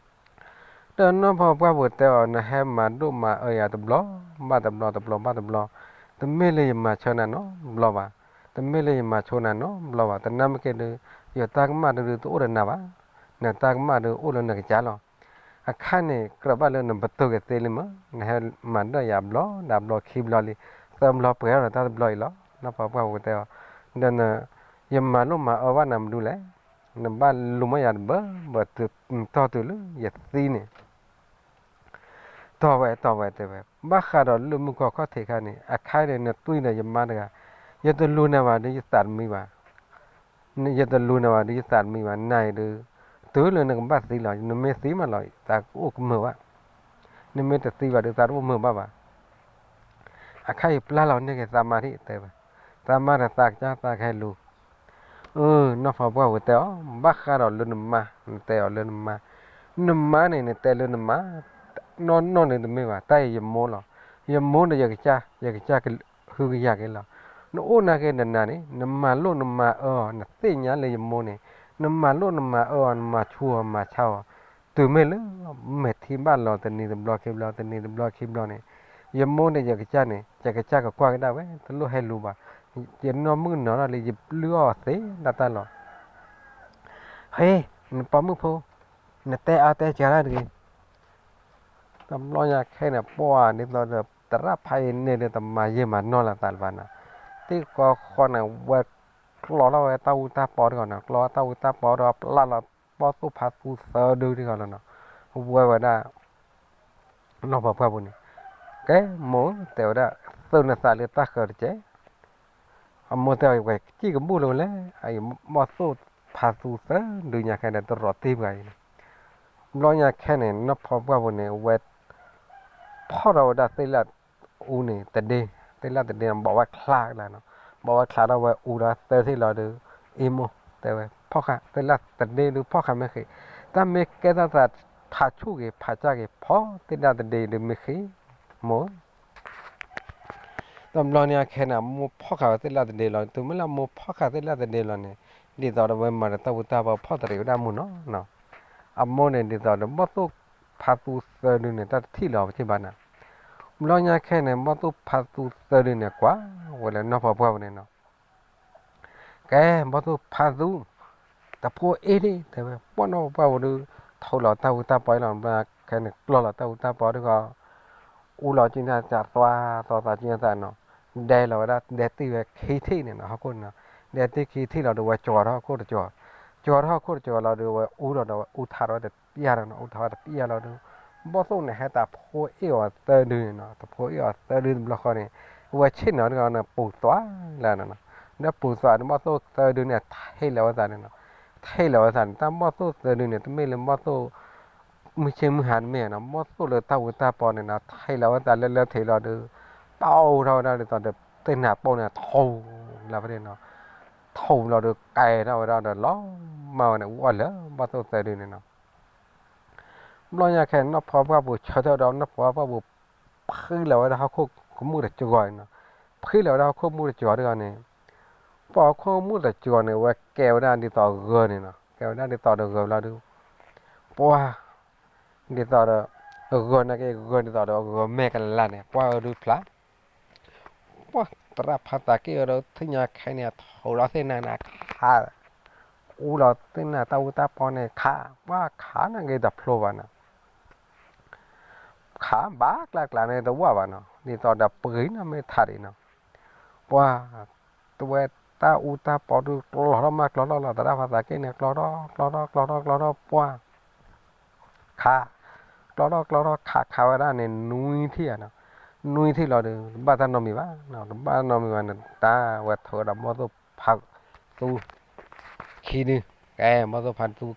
ဒီးနီၢ်ဖီပှၢ်ပူၤတဲအီၤ နဟဲမၤဒိၣ်မၤအၢယၤတဘျီဘၣ်တဘျီ တဘျီဘၣ်တဘျီ, တမ့ၢ်လၢယမၤဆၢနၤနီတဘျီဘၣ်, တမ့ၢ်လၢယမၤဆိနၤနီတဘျီဘၣ်. တနာ်မ့ၢ်က့ၤဒီး ယတၢ်ကမၣ်ဒုးတအိၣ်ဒီးနၤဘၣ်, နတၢ်ကမၣ်ဒုးအိၣ်လၢနကစၢ်လီၤ. အခါန့ၣ် ကြၢးဘၣ်လၢနပတုာ်က့ၤသ့လံမး, နဟဲမၤဒၢၣ်ယၤဘျီဒီးဘျီခံဘျီလံ, သၢဘျီပှဲၤထီၣ်ဒီးတၢ်တဘျီအံၤလီၤ. နီၢ်ဖီပှၢ်ပူၤတဲအီၤ, ဒီးန ယမၤလိၣ်မၤအၢဘၣ်နၤမနုၤလဲၣ်, နဘၣ်လူၤမၢယၤတဘၢဘၢ တုၤတီၢ်တုၤလၢယသံန့ၣ် တီၢ်ဝဲ တီၢ်ဝဲ တဲဝဲ. ဘၣ်ဃးဒီးလၢမုၢ်ကီၢ်ခီၣ်ထံးခါန့ၣ် အခါန့ၣ် နတွံၢ်ဒီးယမါတဂၤ, ယတလူၤနၤဘၣ်ဒီးယသးတမံဘၣ်, ယတလူၤနၤဘၣ်ဒီးယသးတမံဘၣ်, နၤအံၤဒီး တုၤလၢနကဘၣ်သံလီၤ. နမ့ၢ်သံမးလီၤ သးကအိၣ်ကမၢၢ်ဘၣ်, နမ့ၢ်တသံဘၣ်ဒီးသးတအိၣ်မၢၢ်ဘၣ်ဘၣ်. အခါယပျၢ်လီၤန့ၢ်က့ၤသးမါထံၣ် တဲဝဲ, သးမါဒီးသးကစၢ်သးကဟဲလူၤ အၢ နီၢ်ဖီပှၢ်ပူၤတဲအီၤ, ဘၣ်ဃးဒီးလၢနမါ, နတဲအီၤလၢနမါ, နမါန့ၣ် နတဲလၢနမါ, နီၢ်နီၢ်န့ၣ်တမ့ၢ်ဘၣ်, တၢ်အံၤယမိၢ်လီၤ. ယမိၢ်ဒီးယကစၢ်, ယကစၢ်ကဟုကယာ်က့ၤလီၤ. နအိၣ်နာ်က့ၤနနၤန့ၣ် နမၤလိၣ်နမၤအၢအီၤ, နသ့ၣ်ညါလၢယမိၢ်န့ၣ် နမၤလိၣ်နမၤအၢအီၤ, နမၤဆူးအီၤမၤဆါအီၤ, တုၤမ့ၢ်လၢမဲာ်ထံဘၣ်လီၤ တနံၤတဘျီခံဘျီ တနံၤတဘျီခံဘျီန့ၣ်, ယမိၢ်န့ၣ် ယကစၢ်န့ၣ် ယကစၢ်ကကွၢ်ကဒါဝဲ တလိၣ်ဟဲလူၤဘၣ်. ယနီၢ်မုၣ်ကနီၤထီၣ်လံ ယပျုၢ်အီၤသ့ဒၣ်တၢ်လီၤ. ဟ့ နပိာ်မုၣ်ဖိ, နတဲအါတဲစှၤတၢ်တဂ့ၤ. တဘျီညါခဲန့ၣ် ပှၤဒ်သိးဒီး သရၣ်ဖါအံၤန့ၣ်ဒီး တမၤယံာ်မၤနီၢ်လၢၤသးလၢၤဘၣ်နီၤ. သ့ၣ်ဃီဃီန့ၣ် ဝဲကျီထီၣ်ဝဲတၢ်အူတၢ်ပီတဂၤနီၤ, ကျီတၢ်အူတၢ်ပီဒီး ပျၢ်လီၤဘီၣ်သိၣ်ဖါသူသၢဒုတဂၤလီၤနီၤ. ဝဲဝဲဒၣ် နီၢ်ဖီပှၢ်ပူၤန့ၣ်, ကဲမိၢ် တဲဝဲဒၣ်, သုးနသးလၢတၢ်ဃၢၤတက့ၢ်. အမိၢ်တဲအီၤ ဝဲစံၣ်ကဘူၣ်လၢၤဝဲလဲၣ်, အအံၤဘီၣ်သိၣ်ဖါသူသၢဒုညါခဲဒီး တရီးတ့ၢ်ပှၤအံၤန့ၣ်. ဘျီညါခဲန့ၣ် နီၢ်ဖီပှၢ်ပူၤန့ၣ် ဝဲဖီၣ်ထီၣ်ဝဲဒၣ်သ့ၣ်လၣ်အူန့ၣ်တဒ့, သ့ၣ်လၣ်တဒ့န့ၣ် ဘိးဝဲချါကလါနီၤ, ဘိးဝဲချါထီၣ်ဝဲအူဒီးသၢထံၣ်လီၤဒီး, အ့မိၢ် တဲဝဲ, ဖီၣ်ဃာ်သ့ၣ်လၣ်တဒ့ဒုးဖီၣ်ဃာ်မ့ၢ်ဃ့, တၢ်မ့ၢ်ကဲထီၣ်သးဖးဆူၣ်က့ၤ ဖးစၢ်က့ၤ ဖီၣ်သ့ၣ်လၣ်တဒ့ဒုးမ့ၢ်ဃ့, မိၢ် တဘျီညါခဲန့ၣ် အမိၢ်ဖီၣ်ဃာ်ဝဲသ့ၣ်လၣ်တဒ့လီၤ. တုၤမ့ၢ်လၢအမိၢ်ဖီၣ်ဃာ်သ့ၣ်လၣ်တဒ့လီၤန့ၣ်, ဒ်သိးဒီးဝဲမၤဒီးတၢ်အူတၢ်ပီ ဖီၣ်တရံးဝဲဒၣ်မုၢ်နီၤနီၤ. အမိၢ်န့ၣ် ဒ်သိးဒီးဘီၣ်သိၣ်ဖါသူသၢဒုန့ၣ် တၢ်တထံၣ်လၢၤအီၤပထံၣ်ဘၣ်နၤ. ဘျီညါခဲန့ၣ် ဘီၣ်သိၣ်ဖါသူသၢဒုန့ၣ် ကွၢ်ဝဲလၢနီၢ်ဖီပှၢ်ပူၤန့ၣ်နီၤ. ကဲ ဘီၣ်သိၣ်ဖါသူ, တဖိအ့ၣ်ဒံး တဲဝဲ, ပှၢ်နီၢ်ပှၢ်ပူၤဒုး ထိးလီၤတၢ်အူတၢ်ပီလီၤ. ဘျီခဲန့ၣ် ကျီလီၤတၢ်အူတၢ်ပီဒုးဃီ, အူလီၤကၠံနၢ်သးသွါသီသးကၠံနၢ်သးနီၤ, ဒဲလီၤဝဲဒၣ် ဒဲတံၢ်ဝဲခံထံၣ်န့ၣ်နီၤ ဟီၣ်ခိၣ်န့ၣ်နီၤ, ဒဲတံၢ်ခံထံၣ်လီၤဒီး ဝဲကၠီၤထီၣ်ဟီၣ်ခိၣ်တကၠီၤ, ကၠီၤထီၣ်ဟီၣ်ခိၣ်တကၠီၤလီၤဒီး ဝဲအူလီၤဒီး ဝဲအူထးထီၣ်ဝဲတပျၢ်ဒီးနီၤ, အူထးထီၣ်ဝဲတပျၢ်လီၤဒီး ဘီၣ်သိၣ်န့ၣ် ဟဲတဖိအ့ၣ်အီၤသၢဒုန့ၣ်နီၤ, တဖိအ့ၣ်အီၤသၢဒုတဘျီဃီန့ၣ်, ဝဲဆ့ၣ်နီၤတဂၤန့ၣ် ပူၤသွးလၢာ်နီၤ, ဒီးပူၤသွးန့ၣ် ဘီၣ်သိၣ်သၢဒုန့ၣ် ထံၣ်လီၤဝဲသးန့ၣ်နီၤ, ထံၣ်လီၤဝဲသးန့ၣ် တၢ်ဘီၣ်သိၣ်သၢဒုန့ၣ် တမ့ၢ်လၢဘီၣ်သိၣ် မုၢ်ဆ့ၣ်မုၢ်ဟါတမ့ၢ်နီၤ, ဘီၣ်သိၣ်လၢတၢ်အူတၢ်ပီန့ၣ်နီၤ ထံၣ်လီၤဝဲသးလၢလၢထံးလီၤဒီး ပၢ်အူထီၣ်ဝဲဒၣ်ဒ်သိးဒီး သ့ၣ်နၢ်ပိၢ်န့ၣ် ထိးလၢဖဲန့ၣ်နီၤ, ထိးလီၤဒီးကဲထီၣ်ဝဲဒၣ်ဒီးလီၤမၢ်ဝဲန့ၣ် အူအီၣ်လၢဘီၣ်သိၣ်သၢဒုန့ၣ်နီၤ. ဘျီညါခဲအံၤ နီၢ်ဖီပှၢ်ပူၤဆၢထၢၣ်ဒီး နီၢ်ဖီပှၢ်ပူၤ ဖှံလီၤဝဲဒၣ်ဟီၣ်ခိၣ်ကမူၣ်တစှီၤန့ၣ်နီၤ. ဖှံလီၤဝဲဒၣ်ဟီၣ်ခိၣ်ကမူၣ်တစှီၤတဂၤန့ၣ်, ပှၤဟီၣ်ခိၣ်ကမူၣ်တစှီၤန့ၣ် ဝဲကဲဝဲဒၣ်ဒ်သိးဂၢၤန့ၣ်နီၤ. ကဲဝဲဒၣ်ဒ်သိးဒီးဂၢၤဘျီဒီး ပှၢ် ဒ်သိးဒီး ဂၢၤန့ၣ်က့ ဂၢၤဒ်သိးဒီးဂၢၤမဲာ်ကလၤန့ၣ် ပှၢ်အဒုဖျါ ပှၢ်သရၣ်ဖါသးက့ၣ်အဒု ထံၣ်ညါခဲအံၤန့ၣ် ထိးဒီးသ့ၣ်နၤန့ၣ်ခး, အူလီၤသ့ၣ်နၤတၢ်အူတၢ်ပီန့ၣ်ခး, ပှၢ်ခးန့ၣ်က့တဖျိဘၣ်နီၤ. ခးဘၣ်ကျါကျါန့ၣ်တဝၢ်ဘၣ်နီၤ, ဒ်သိးဒီးပှ့ၤနီၤမ့ၢ်ထးဒံးနီၤ. ပှၢ် တဝဲတၢ်အူတၢ်ပီဒု ကျီထီၣ်မးကျီထီၣ်လီၤ, သရၣ်ဖါသးက့ၣ်န့ၣ် ကျီထီၣ်ကျီထီၣ်ကျီထီၣ်ကျီထီၣ် ပှၢ် ခး, ကျီထီၣ်ကျီထီၣ်ခးခးဝဲဒၣ်န့ၣ် နွံထံၣ်ဧါနီၤ. နွံထံၣ်လီၤဒီး တဘၣ်တၢ်နီတမံၤဘၣ်နီၤ, တဘၣ်နီတမံၤဘၣ်န့ၣ် တၢ်ဝဲထိးဝဲဒၣ်ဘီၣ်သိၣ်ဖးသူခံဒု, ကဲ ဘီၣ်သိၣ်ဖးသူခံဒု,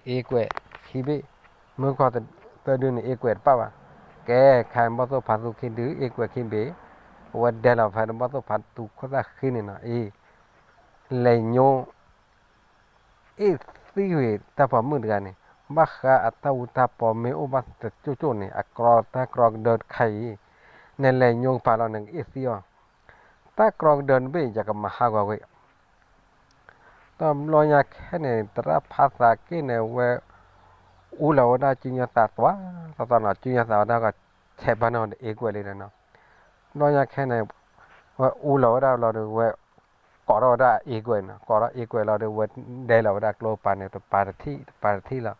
အ့ကွဲးခံဘ့ၣ်, မုၢ်ခီၣ်သၢဒုန့ၣ် အ့ကွဲးတပၣ်ဘၣ်. ကဲ ခါဘီၣ်သိၣ်ဖးသူခံဒု အ့ကွဲးခံဘ့ၣ်, အဝဲဒဲလီၤဖဲဘီၣ်သိၣ်ဖးသူခိၣ်သၣ်ဃံန့ၣ်နီၤ, အ့ လဲၤညိ အ့ၣ်သံဝံၤတၢ်ပိာ်မုၣ်တဂၤန့ၣ်, ဘၣ်ဃးအတၢ်အူတၢ်ပီမ့ၢ်အိၣ်ဘၣ်တကၠိၣ်ကၠိၣ်န့ၣ် အကြီတၢ်ကြီကဒၢတခါအံၤ, နလဲၤညိကပၤလီၤ နကအ့ၣ်သံအီၤ, တၢ်ကြီကဒၢတဘ့ၣ် ယကမၤဟးဂီၤကွံာ်. တဘျီညါခဲန့ၣ် သရၣ်ဖါသးက့ၣ်န့ၣ် ဝဲ အူလီၤဝဲဒၣ်စုညါသးသွါသီသီနီၤ, စုညါသးဝဲဒၣ်ကဆဲးဘၣ်နီၤဒီးအ့ကွဲးလံနီၤ. ဘျီညါခဲန့ၣ် ဝဲအူလီၤဝဲဒၣ်လီၤဒီး ဝဲ ကိးထီၣ်ဝဲဒၣ်အ့ကွဲးနီၤ, ကိးထီၣ်အ့ကွဲးလီၤဒီး ဝဲဒဲလီၤဝဲဒၣ်ကျိပၤန့ၣ် တပၤတထံၣ် တပၤတထံၣ်လီၤ.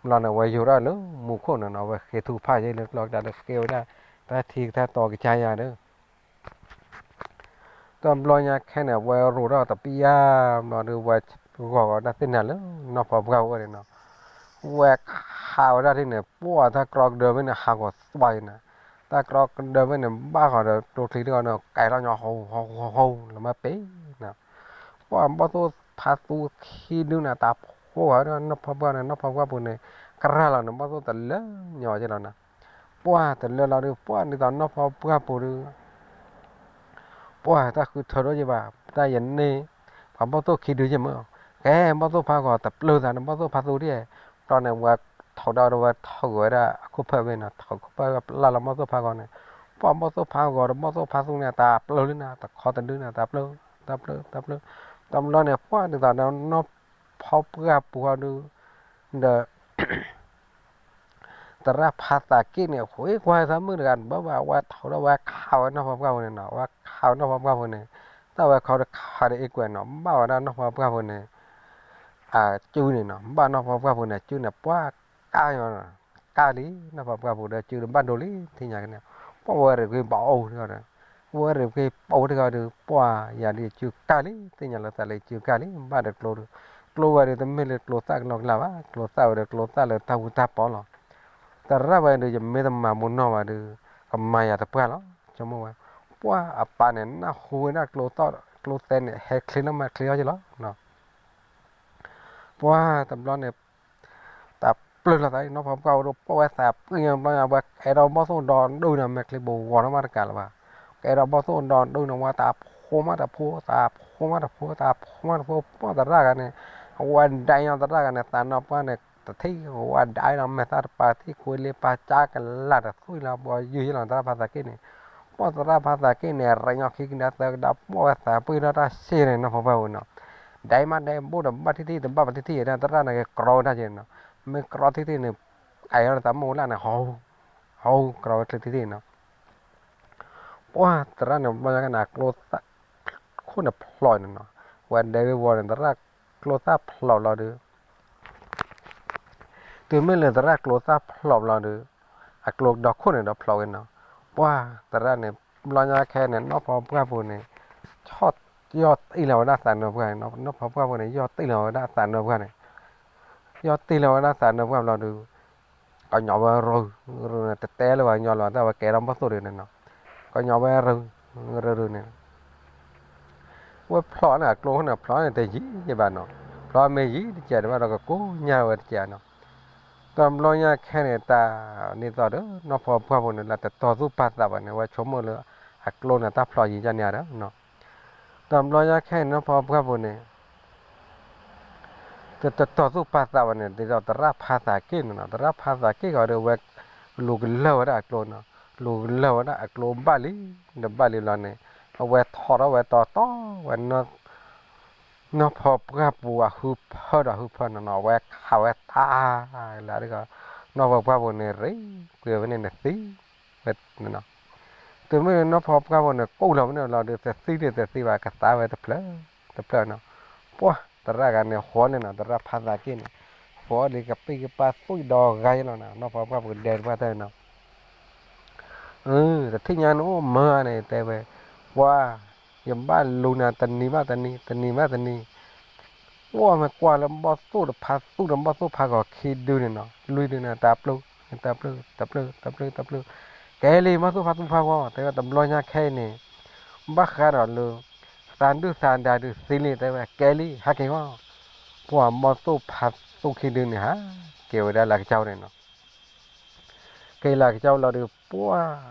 ဘျီန့ၣ် ဝဲယိၤထီၣ်လၢမူခိၣ်န့ၣ်နီၤ, ဝဲဃ့ထုကဖၣ်ယဲလၢကျီကဒါဒီးဃ့ဝဲဒၣ် တၢ်ထံကထၢၣ်တီကစၢ်ယၤဒီး တဘျီညါခဲန့ၣ် ဝဲရိၤထီၣ်တပျၢ်ဘျီဒီး ဝဲဂီၤဂီၤဒၣ်သ့ၣ်နၤလၢနီၢ်ဖီပှၢ်ဝဲန့ၣ်နီၤ, ဝဲခးဝဲဒၣ်ထံန့ၣ် ပှၢ်တၢ်ကြီကဒၢဖဲန့ၣ် ဟးဂီၤသွါအံၤနီၤ, တၢ်ကြီကဒၢဖဲန့ၣ် ဘၣ်ဂီၤဒီးကျိချံတဂီၤန့ၣ် ကဲထီၣ်ညီဟီဟီဟီလၢမ့ၢ်ပ့ၤနီၤ, ပှၢ်ဘီၣ်သိၣ်ဖးသူခံဒုန့ၣ် တၢ်ဖိဂီၤဝဲဒၣ်နီၢ်ဖီပှၢ်န့ၣ်, နီၢ်ဖီပှၢ်ပူၤန့ၣ် ကရၢလီၤန့ၣ် ဘီၣ်သိၣ်တလၢညီက့လီၤနီၤ. ပှၢ်တလၢလီၤဒီး ပှၢ်ဒ်သိးနီၢ်ဖီပှၢ်ပူၤဒီး ပှၢ်တၢ်ဃုထၢထီၣ်ယဘၣ်, တၢ်ယန့ၢ် ပှၤဘီၣ်သိၣ်ခံဒုယမၢ်, ကဲ ဘီၣ်သိၣ်ဖးဂီၤတပျၢၤသးန့ၣ် ဘီၣ်သိၣ်ဖးသူဒ်, ဘျီန့ၣ် ဝဲထိးဒီးဝဲထိးက့ၤဝဲဒၣ်အခိၣ်ဖၢၣ်ဝဲနီၤ, ထိးခိၣ်ဖၢၣ်ဝဲပျၢ်လီၤဘီၣ်သိၣ်ဖးဂီၤန့ၣ်, ပှၢ်ဘီၣ်သိၣ်ဖးဂီၤဒီးဘီၣ်သိၣ်ဖးသူန့ၣ် တၢ်ပျၢၤလံနီၤ, တခီတဒုန့ၣ် တၢ်ပျၢၤ တၢ်ပျၢၤ တၢ်ပျၢၤ, တဘျီန့ၣ် ပှၢ်ဒ်သိးနီၢ်ဖီပှၢ်ပူၤဟီဒု ဒီး သရၣ်ဖါသးက့ၣ်န့ၣ် ဃ့ကွၢ်သးမုၣ်တဂၤန့ၣ် ဘၣ်ဘၣ်ဝဲထိးဒီး ဝဲခးဝဲနီၢ်ဖီပှၢ်ပူၤန့ၣ်နီၤ, ဝဲခးဝဲနီၢ်ဖီပှၢ်ပူၤန့ၣ်, တၢ်ဝဲခီဒီးခးဒီးအ့ကွဲးနီၤ, ဘၣ်ဝဲဒၣ်နီၢ်ဖီပှၢ်ပူၤန့ၣ် အစုန့ၣ်နီၤ, ဘၣ်နီၢ်ဖီပှၢ်ပူၤန့ၣ် အစုန့ၣ် ပှၢ်ကၢ်ညီ, ကၢ်လံ, နီၢ်ဖီပှၢ်ပူၤဒီးစုဒီးဘၣ်ဒိလံ ထံၣ်ညါကန့ၣ်, ပှၢ်ဝဲရ့ၣ်ကွ့ဘၣ်အိၣ်တဂီၤဒီး, ဝဲရ့ၣ်ကွ့ပအိၣ်တဂီၤဒီး ပှၢ်ယၤဒုးစုကၢ်လံ, သ့ၣ်ညါလီၤသးလၢစုကၢ်လံ, ဘၣ်ဒီးကျိဒီး, ကျိဝဲဒီးတမ့ၢ်လၢကျိသၣ်ကနီၢ်ကလၢ်ဘၣ်, ကျိသၣ်ဝဲဒီးကျိသၣ်လၢတၢ်အူတၢ်ပီလီၤ. သရၣ်ဝဲဒီး ယမ့ၢ်တမၤမူနီၢ်ဘၣ်ဒီး ကမၤယၤတပှၢ်လီၤ, ဆိကမိၣ်ဝဲ, ပှၢ်အပၢ်န့ၣ် နၢ်ဟူဝဲဒၣ်ကျိသီၣ်ကျိသဲန့ၣ် ဟဲချ့နီၢ်မးချ့အီၤက့လီၤ. ပှၢ်တဘျီန့ၣ် တၢ်ပျၢၤလီၤသး နီၢ်ဖီပှၢ်ပူၤဒီး ပှၢ်ဝဲသးပှၢ်ညါဘျီညါ ဝဲကဲထီၣ်ဘီၣ်သိၣ်ဒီဒူၣ်န့ၣ် မဲာ်ချံပူၤဂီၤထီၣ်မးတကးလၢၤဘၣ်, ကဲထီၣ်ဘီၣ်သိၣ်ဒီဒူၣ်န့ၣ် ဝဲတၢ်ဖိမးတၢ်ဖိ တၢ်ဖိမးတၢ်ဖိ တၢ်ဖိမးတၢ်ဖိ ပှၢ်သရၣ်ဂၤန့ၣ် အဝဲဒၣ်ညါသရၣ်ဂၤန့ၣ် သးနီၢ်ပှၢ်န့ၣ် တထံၣ် အဝဲဒၣ်လီၤမဲာ်သၣ်တပၤတထံၣ် ကွ့လ့ပာ်ကၢ်ကလၢ်တသွံၣ်လီၤ ပှၤယုၢ်ယဲလီၤသရၣ်ဖါသးက့ၣ်န့ၣ်, ပှၢ်သရၣ်ဖါသးက့ၣ်န့ၣ် ရံၣ်ညီခံကဒါသၢကဒါ ပှၢ်ဝဲသးပှၢ်ထီၣ်တၢ်စ့ၢ်န့ၣ် နီၢ်ဖီပှၢ်ပူၤန့ၣ် ဒဲမးဒဲဘူးဒီးဘၣ်ထံၣ်ထံၣ် တဘၣ်ပထံၣ်ထံၣ်ဒၣ် သရၣ်န့ၣ်က့ၤကြီဝဲဒၣ်က့ၤနီၤ, မ့ၢ်ကြီထံၣ်ထံၣ်န့ၣ် အံၤဒီးသးမိၢ်လၢ်န့ၣ် ဟီ ဟီကြီဝဲချ့ထံၣ်ထံၣ်နီၤ, ပှၢ်သရၣ်န့ၣ် ဘျီညါကန့ၣ် အကျိသၣ်ခိၣ်န့ၣ်ဖျိးန့ၣ်နီၤ, ဝဲဒဲဝ့ၤဝီၤန့ၣ် သရၣ်ကျိသၣ်ဖျိးလီၤဒီး တုၤမ့ၢ်လၢသရၣ်ကျိသၣ်ဖျိးဘျီဒီး အကျိဒီခိၣ်န့ၣ်ဒီးဖျိးဝဲနီၤ, ပှၢ်သရၣ်န့ၣ် ဘျီညါခဲန့ၣ် နီၢ်ဖီပှၢ်ပူၤန့ၣ် ဆီၣ်ယီၢ်တံၢ်လီၤဝဲဒၣ်သးနၢပှၢ်န့ၣ်, နီၢ်ဖီပှၢ်ပူၤန့ၣ် ယီၢ်တံၢ်လီၤဝဲဒၣ်သးနၢပှၢ်န့ၣ်, ယီၢ်တံၢ်လီၤဝဲဒၣ်သးနၢပှၢ်ဘျီဒီး ကညီဝဲရုၤရုၤန့ၣ် တတဲလၢၤဘၣ် ကညီလီၤ တၢ်ဝဲကဲထီၣ်ဘီၣ်သိၣ်ဒုးန့ၣ်နီၤ, ကညီဝဲရုၤရုၤန့ၣ် ဝဲဖျိးန့ၣ် အကျိန့ၣ် ဖျိးန့ၣ်တယံာ်ယဘၣ်နီၤ, ဖျိးမ့ၢ်ယံာ်တကဲးတဘၣ်ဒီးကကိညါဝဲတကဲးနီၤ, တဘျီညါခဲန့ၣ် တၢ်န့ၣ်သိးဒီး နီၢ်ဖီပှၢ်ပူၤန့ၣ် လၢတတီၤသူၣ်ပာ်သးဘၣ်န့ၣ် ဝဲဆိကမိၣ်လၢ အကျိန့ၣ် တၢ်ဖျိးယံာ်ဒ်န့ၣ်ဒီး တဘျီညါခဲအံၤ နီၢ်ဖီပှၢ်ပူၤန့ၣ် တတီၤသူၣ်ပာ်သးဘၣ်န့ၣ် ဒ်သိးသရၣ်ဖးသးက့ၣ်န့ၣ်နီၤ, သရၣ်ဖးသးက့ၣ်ဃီဒီး အဝဲလူၤကလၢာ်ဝဲဒၣ်အကျိနီၤ, လူၤကလၢာ်ဝဲဒၣ်အကျိဘၣ်လံ, ဒီးဘၣ်လံလီၤန့ၣ် အဝဲထီၣ်ထီၣ်ဝဲတီတီဝဲ နီၢ်ဖီပှၢ်ပူၤအဟၢဖၢဒီးဟၢဖၢနီၤနီၤ အဝဲခးဝဲတၢ်လၢဒ် နီၢ်ဖီပှၢ်ပူၤန့ၣ် ရ့ကွံာ်ဝဲန့ၣ်နသံဝဲနီၤ. တုၤမ့ၢ်နီၢ်ဖီပှၢ်ပူၤန့ၣ် ကိၣ်လီၤဝဲန့ၣ်လီၤဒီး တသံဒံးတသံဘၣ် ကသါဝဲတဖျၢၣ်တဖျၢၣ်နီၤ. ပှၢ်သရၣ်ဂၤန့ၣ် ဟီန့ၣ်နီၤ သရၣ်ဖးသးက့ၣ်န့ၣ် ဟီဒီးကပ့ၢ်ကပၢ်သွံၣ်ဒီဂၤယဲလီၤနီၤ, နီၢ်ဖီပှၢ်ပူၤဒဲတပှၢ်တၢၢ်နီၤ တထံၣ်ညါန့ၣ်အိၣ်မၢန့ၣ် တဲဝဲ, ပှၢ်, ယဘၣ်လူၤနၤတနံၤဘၣ်တနံၤ တနံၤဘၣ်တနံၤ, ပှၢ်မ့ၢ်ကွၢ်လၢဘီၣ်သိၣ်တဖးသူၣ်ဒီးဘီၣ်သိၣ်ဖးဂီၤခံဒုန့ၣ်နီၤ လွံၢ်ဒုန့ၣ် တၢ်ပျုၢ်, တၢ်ပျုၢ်, တၢ်ပျုၢ်, တၢ်ပျုၢ်, တၢ်ပျုၢ်, ကဲလံ ဘီၣ်သိၣ်ဖးသူၣ်ဖးဂီၤ တဲဝဲ တဘျီညါခဲအံၤန့ၣ် ဘၣ်ဃးဒီးလၢ သးဒုၣ်သးဒါဒုးသံလံ တဲဝဲ ကဲလံ ဟဲက့ၤဂီၢ်, ပှၢ်ဘီၣ်သိၣ်ဖးသူၣ်ခံဒုန့ၣ် ဟးက့ၤဝဲဒၣ်လၢကစၢ်န့ၣ်နီၤ က့ၤလၢကစၢ်လီၤဒီး ပှၢ်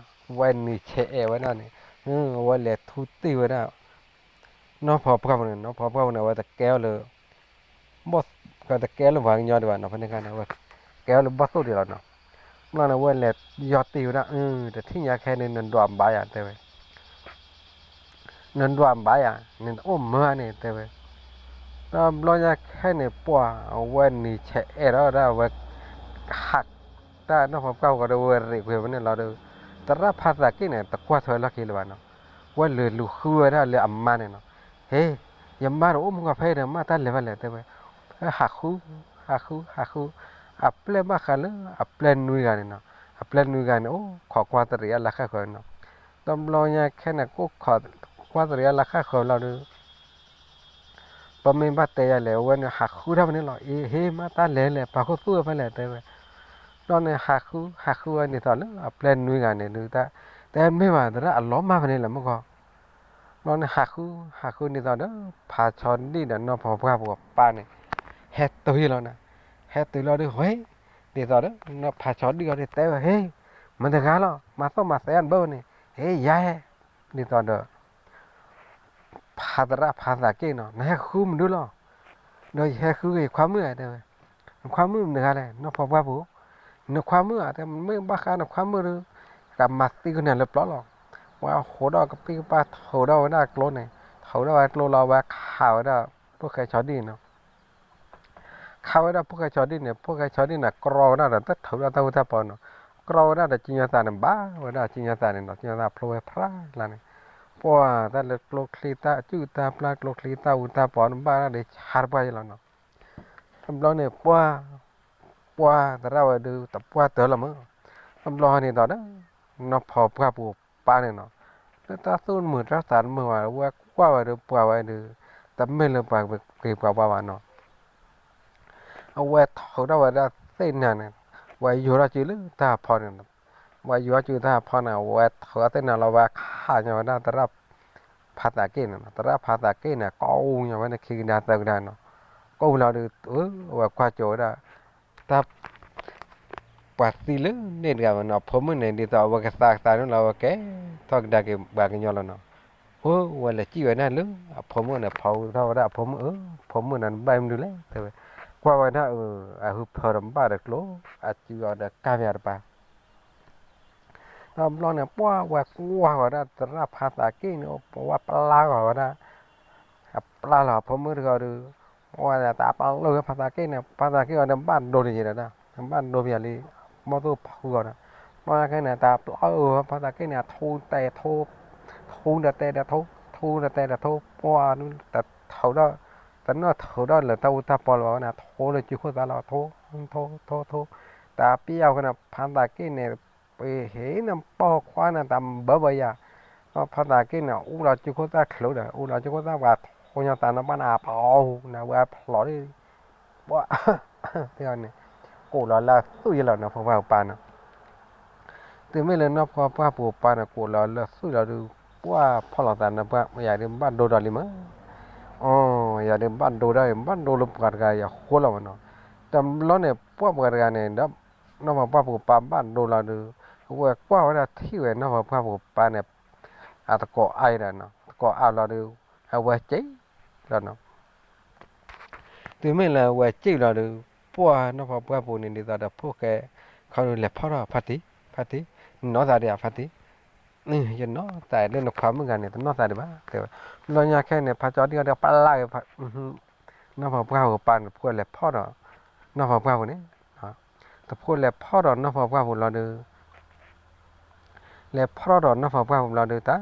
ဝဲနံၤဆဲးအဲၣ်ဝဲဒၣ်န့ၣ်, အဝဲလဲၤထူတ့ၢ်ဝဲဒၣ် နီၢ်ဖီပှၢ်ပူၤန့ၣ်, နီၢ်ဖီပှၢ်ပူၤန့ၣ် အဝဲတကဲအီၤလၢ တကဲလၢပှၤကညီဒံးဘၣ်နီၤ, ဖဲန့ၣ်အခါန့ၣ် အဝဲကဲအီၤလၢဘီၣ်သိၣ်ဒံးလီၤနီၤ. ဘျီန့ၣ်အဝဲလဲၤယီၢ်တ့ၢ်ဝဲဒၣ်, တထံၣ်ညါခဲန့ၣ် နဒွးဘၣ်ယၤ တဲဝဲ နဒွးဘၣ်ယၤ နတအိၣ်မၢန့ၣ် တဲဝဲ. တဘျီညါခဲန့ၣ် ပှၢ်အဝဲနံၤဆဲးအဲၣ်ထီၣ်ဝဲဒၣ် အဝဲဟးတၢ်နီၢ်ဖီပှၢ်ပူၤဒီး ဝဲရ့းကွံာ်ဝဲန့ၣ်လီၤဒီး သရၣ်ဖးသးက့ၣ်န့ၣ် တကွၢ်ထွဲလီၢ်ခံလၢၤဘၣ်နီၤ, ဝဲလဲၤလူၤဃုဝဲဒၣ်လၢအမါန့ၣ်နီၤ, ဟ့, ယမါတအိၣ်မူကီၢ်ဖဲအံၤဒီး မ့ၢ်တၢ်လဲၤဘၣ်လဲၣ် တဲဝဲ. ဟးဃု, ဟးဃု, ဟးဃု, အပျဲၢ်ဘၣ်ဃးလၢ အပျဲၢ်နွံဂၤန့ၣ်နီၤ, အပျဲၢ်နွံဂၤန့ၣ် အိၣ်ခိးကွၢ်တရံးအလၢဃၣ်ဃၢၤနီၤ. တဘျီညါခဲန့ၣ် ကိးခိးကွၢ်တရံးအလၢဃၣ်ဃၢၤလီၤဒီး ပမ့ၢ်ဘၣ်တဲယၤလဲၣ် အဝဲန့ၣ်ဟးဃုတၢ်ဖဲန့ၣ်လီၤ. အ့ ဟ့ မ့ၢ်တၢ်လဲၤလဲၣ် ပာ်ခူသူၣ်ဝဲဖဲလဲၣ် တဲဝဲ. ဘျီန့ၣ် ဟးဃု ဟးဃုဝဲဒ်သိးလၢ အပျဲၢ်နွံဂၤန့ၣ်ဒုး တၢ်တဲမ့ၢ်ဘၣ် သရၣ်အလီၤမၢ်ဖဲန့ၣ်လီၤမ့ၢ်ဂီၢ်. ဘျီန့ၣ် ဟးဃု ဟးဃုဒ်သိးဒီး ဖးဆီဒံၣ်ဒီးနီၢ်ဖီပှၢ်ပူၤအပၢ်န့ၣ် ဟဲတုၤယဲလီၤနီၤ. ဟဲတုၤလီၤဒီး ဟ့, ဒ်သိးဒီး နီၢ်ဖးဆီဒံၣ်အီၤဒ် တဲဝဲ ဟ့, မတၤတဂၤလီၤ မၤသီၣ်မၤသဲအီၣ်တဘၣ်ဝဲန့ၣ်, ဟ့ ယၤဟဲ, ဒ်သိးဒီး ဖးသရၣ်ဖးသးက့ၣ်နီၤ နဟဲဃုမနုၤလီၤ. ဒီးယဟဲဃုက့ၤယခွါမုၣ်ဧါ တဲဝဲ. နခွါမုၣ်မတၤတဂၤလဲၣ် နီၢ်ဖီပှၢ်ပူၤ. နခွါမုၣ်ဧါ တဲ မ့ၢ်ဘၣ်ဃးနခွါမုၣ်ဒီး ကမၤသံကွံာ်နၤလၢပျီလီၤ. ပှၢ်ဟးဒီးကပ့ၢ်ကပၢ် ထုးထီၣ်ဝဲဒၣ်ကျိန့ၣ်, ထုးထီၣ်ဝဲကျိလီၤ ဝဲခးဝဲဒၣ် ဖိၣ်ဃဲဆီဒံၣ်နီၤ. ခးဝဲဒၣ်ဖိၣ်ဃဲဆီဒံၣ်န့ၣ် ဖိၣ်ဃဲဆီဒံၣ်န့ၣ် ကြီဝဲဒၣ်ဒီး တထုးဒၣ်တၢ်အူတၢ်ပီနီၤ, ကြီဝဲဒၣ်ဒီး ကၠံညီသးန့ၣ် ဘၣ်ဝဲဒၣ်ကၠံညီသးန့ၣ်နီၤ, ကၠံညီသးဖျိဝဲဖျါလၢ်န့ၣ်, ပှၢ်တၢ်လၢကျိချံတၢ်အစုၣ်တၢ်ပျၢ် ကျိချံတၢ်အူတၢ်ပီန့ၣ် ဘၣ်ဒၣ်ဒီးဆါတပှၢ်ယဲလီၤနီၤ. တဘျီန့ၣ် ပှၢ်, ပှၢ်သရၣ်ဝဲဒုး တပှၢ်တၢၢ်လီၤမး, တဘျီန့ၣ်ဒီး နီၢ်ဖီပှၢ်ပူၤပၢ်န့ၣ်နီၤ, လၢတၢ်သူၣ်တမုာ်တၢ်သးတမုာ်ဘၣ် အဝဲကွၢ်ဝဲဒီးပှၤဝဲဒုး, တမ့ၢ်လၢပှၤဂ့ၤပှၤဝါဘၣ်နီၤ. အဝဲထုးထီၣ်ဝဲဒၣ်သ့ၣ်နၤန့ၣ်, ဝဲယိၤထီၣ်စုလၢတၢ်ဖီန့ၣ်, ဝဲယိၤထီၣ်စုတၢ်ဖီန့ၣ် အဝဲထုးထီၣ်သ့ၣ်နၤလီၤ ဝဲခးညီဝဲဒၣ်သရၣ်ဖးသးက့ၣ်န့ၣ်နီၤ, သရၣ်ဖးသးက့ၣ်န့ၣ် ကိးညီဝဲန့ၣ်ခံကဒါသၢကဒါနီၤ, ကိးလီၤဒီး အဝဲကွၢ်ကၠိဝဲဒၣ် တၢ် ပှၤသံလၢန့ၣ်တဂၤဝဲနီၤ, အဖိမုၣ်န့ၣ် ဒ်သိးအဝဲကသးကသးန့ၣ်လီၤ အဝဲကဲထီၣ်ကဒါက့ၤပှၤကညီလီၤနီၤ. အဝဲလဲၤစံၣ်ဝဲဒၣ်လၢ အဖိမုၣ်န့ၣ် ဖီထီၣ်ဝဲဒၣ်အဖိမုၣ်ဧၢ, ဖိမုၣ်န့ၣ် နဘၣ်မနုၤလဲၣ် တဲဝဲ, ကွၢ်ဝဲဒၣ်အ အဟၢဖၢဒီးဘၣ်ဒီးကျိ အစုအီၤဒီးကၢ်ပယါတပၤ တဘျီန့ၣ် ပှၢ်ဝဲကွၢ်ဝဲဒၣ်သရၣ်ဖးသးက့ၣ်န့ၣ် ပဝဲပျၢ်ဂီၤဝဲဒၣ်, အပျၢ်လီၤအဖိမုၣ်တဂၤဒီး, ပှၢ်တၢ်ပျၢ်လီၤဖးသးက့ၣ်န့ၣ် ဖးသးက့ၣ်အီၤဒီးဘၣ်ဒိန့ၣ်ယဲဒီး, ဘၣ်ဒိပယါလံ, ဘီၣ်သိၣ်ဖးဃုအီၤဒီး, ဘီၣ်သိၣ်က့န့ၣ် တၢ်ပျၢ်အီၤဖးသးက့ၣ်န့ၣ် အထူတဲထူ, ထူတတဲတထူ, ထူတတဲတထူ, ပှၢ်တထူဒီး, တနီၢ်ထူဒီးလၢတၢ်အူတၢ်ပီလၢၤဘၣ်ဝဲန့ၣ် ထူလၢစုခိၣ်သၣ်လီၤ, ထူ, ထူ, ထူ, ထူ, တၢ်ပျၢ်အီၤဃီန့ၣ် ဖးသးက့ၣ်န့ၣ် ပဟ့ၣ်နပီၢ်ခွါန့ၣ် တၢ်ဘၢဘၢယၤ, ဖးသးက့ၣ်န့ၣ် အူလီၤစုခိၣ်သၣ်ချုးဒီး အူလီၤစုခိၣ်သၣ်ပှၤထူညီသးန့ၣ် ဘၣ်န့ၣ်အပျီန့ၣ် ဝဲအဖျိးဒ်, ပှၢ်, န့ၣ်, ကိးလီၤလၢသူၣ်ယဲလီၤနီၤ ဖီပှၢ်ပူၤပၢ်န့ၣ်, တုၤမ့ၢ်လၢနီၢ်ဖီပှၢ်ပူၤပၢ်န့ၣ် ကိးလီၤလၢသူၣ်လီၤဒီး, ပှၢ်ဖီၣ်လီၤသးန့ၣ် ပှၢ်ယၤဒုးဘၣ်ဒိဒီးလံမး, အိ, ယၤဒုးဘၣ်ဒိဒီး ဘၣ်ဒိလၢပှၤတဂၤအံၤအဃိလီၤမးနီၤ, တဘျီန့ၣ် ပှၢ်ပှၤတဂၤန့ၣ်ဒီး နီၢ်ဖီပှၢ်ပူၤပၢ်ဘၣ်ဒိလီၤဒီး, အဝဲကွၢ်ဝဲဒၣ်ထံၣ်ဝဲနီၢ်ဖီပှၢ်ပူၤပၢ်န့ၣ်, အတကိးအါဒီး, တကိးအါလီၤဒီး, အဝဲစံၣ်လီၤနီၤ, တုၤမ့ၢ်လၢအဝဲစံၣ်လီၤဒီး ပှၢ်နီၢ်ဖီပှၢ်ပူၤန့ၣ် ဒ်သိးဒီးဖိၣ်ဃဲခီဒုးလဲၤဖီၣ်ထီၣ်ဖါတံၢ်, ဖါတံၢ်, နနီၢ်သးဒံးဧါဖါတံၢ်, ယနီၢ်သးလၢနခွါမုၣ်ဂၤန့ၣ် တနီၢ်သးဒံးဘၣ် တဲဝဲ. ဘျီညါခဲန့ၣ် ဖါကၠီဒံၣ်အီၤဒီးပလၢ်ဂ့ၤ နီၢ်ဖီပှၢ်ပူၤပာ်န့ၣ် တဖိၣ်လဲၤဖီၣ်ဒီး နီၢ်ဖီပှၢ်ပူၤန့ၣ်, တဖိၣ်လဲၤဖီၣ်ဒီးနီၢ်ဖီပှၢ်ပူၤလီၤဒီး လဲၤဖီၣ်ထီၣ်ဒီးနီၢ်ဖီပှၢ်ပူၤဘျီဒီးတၢ်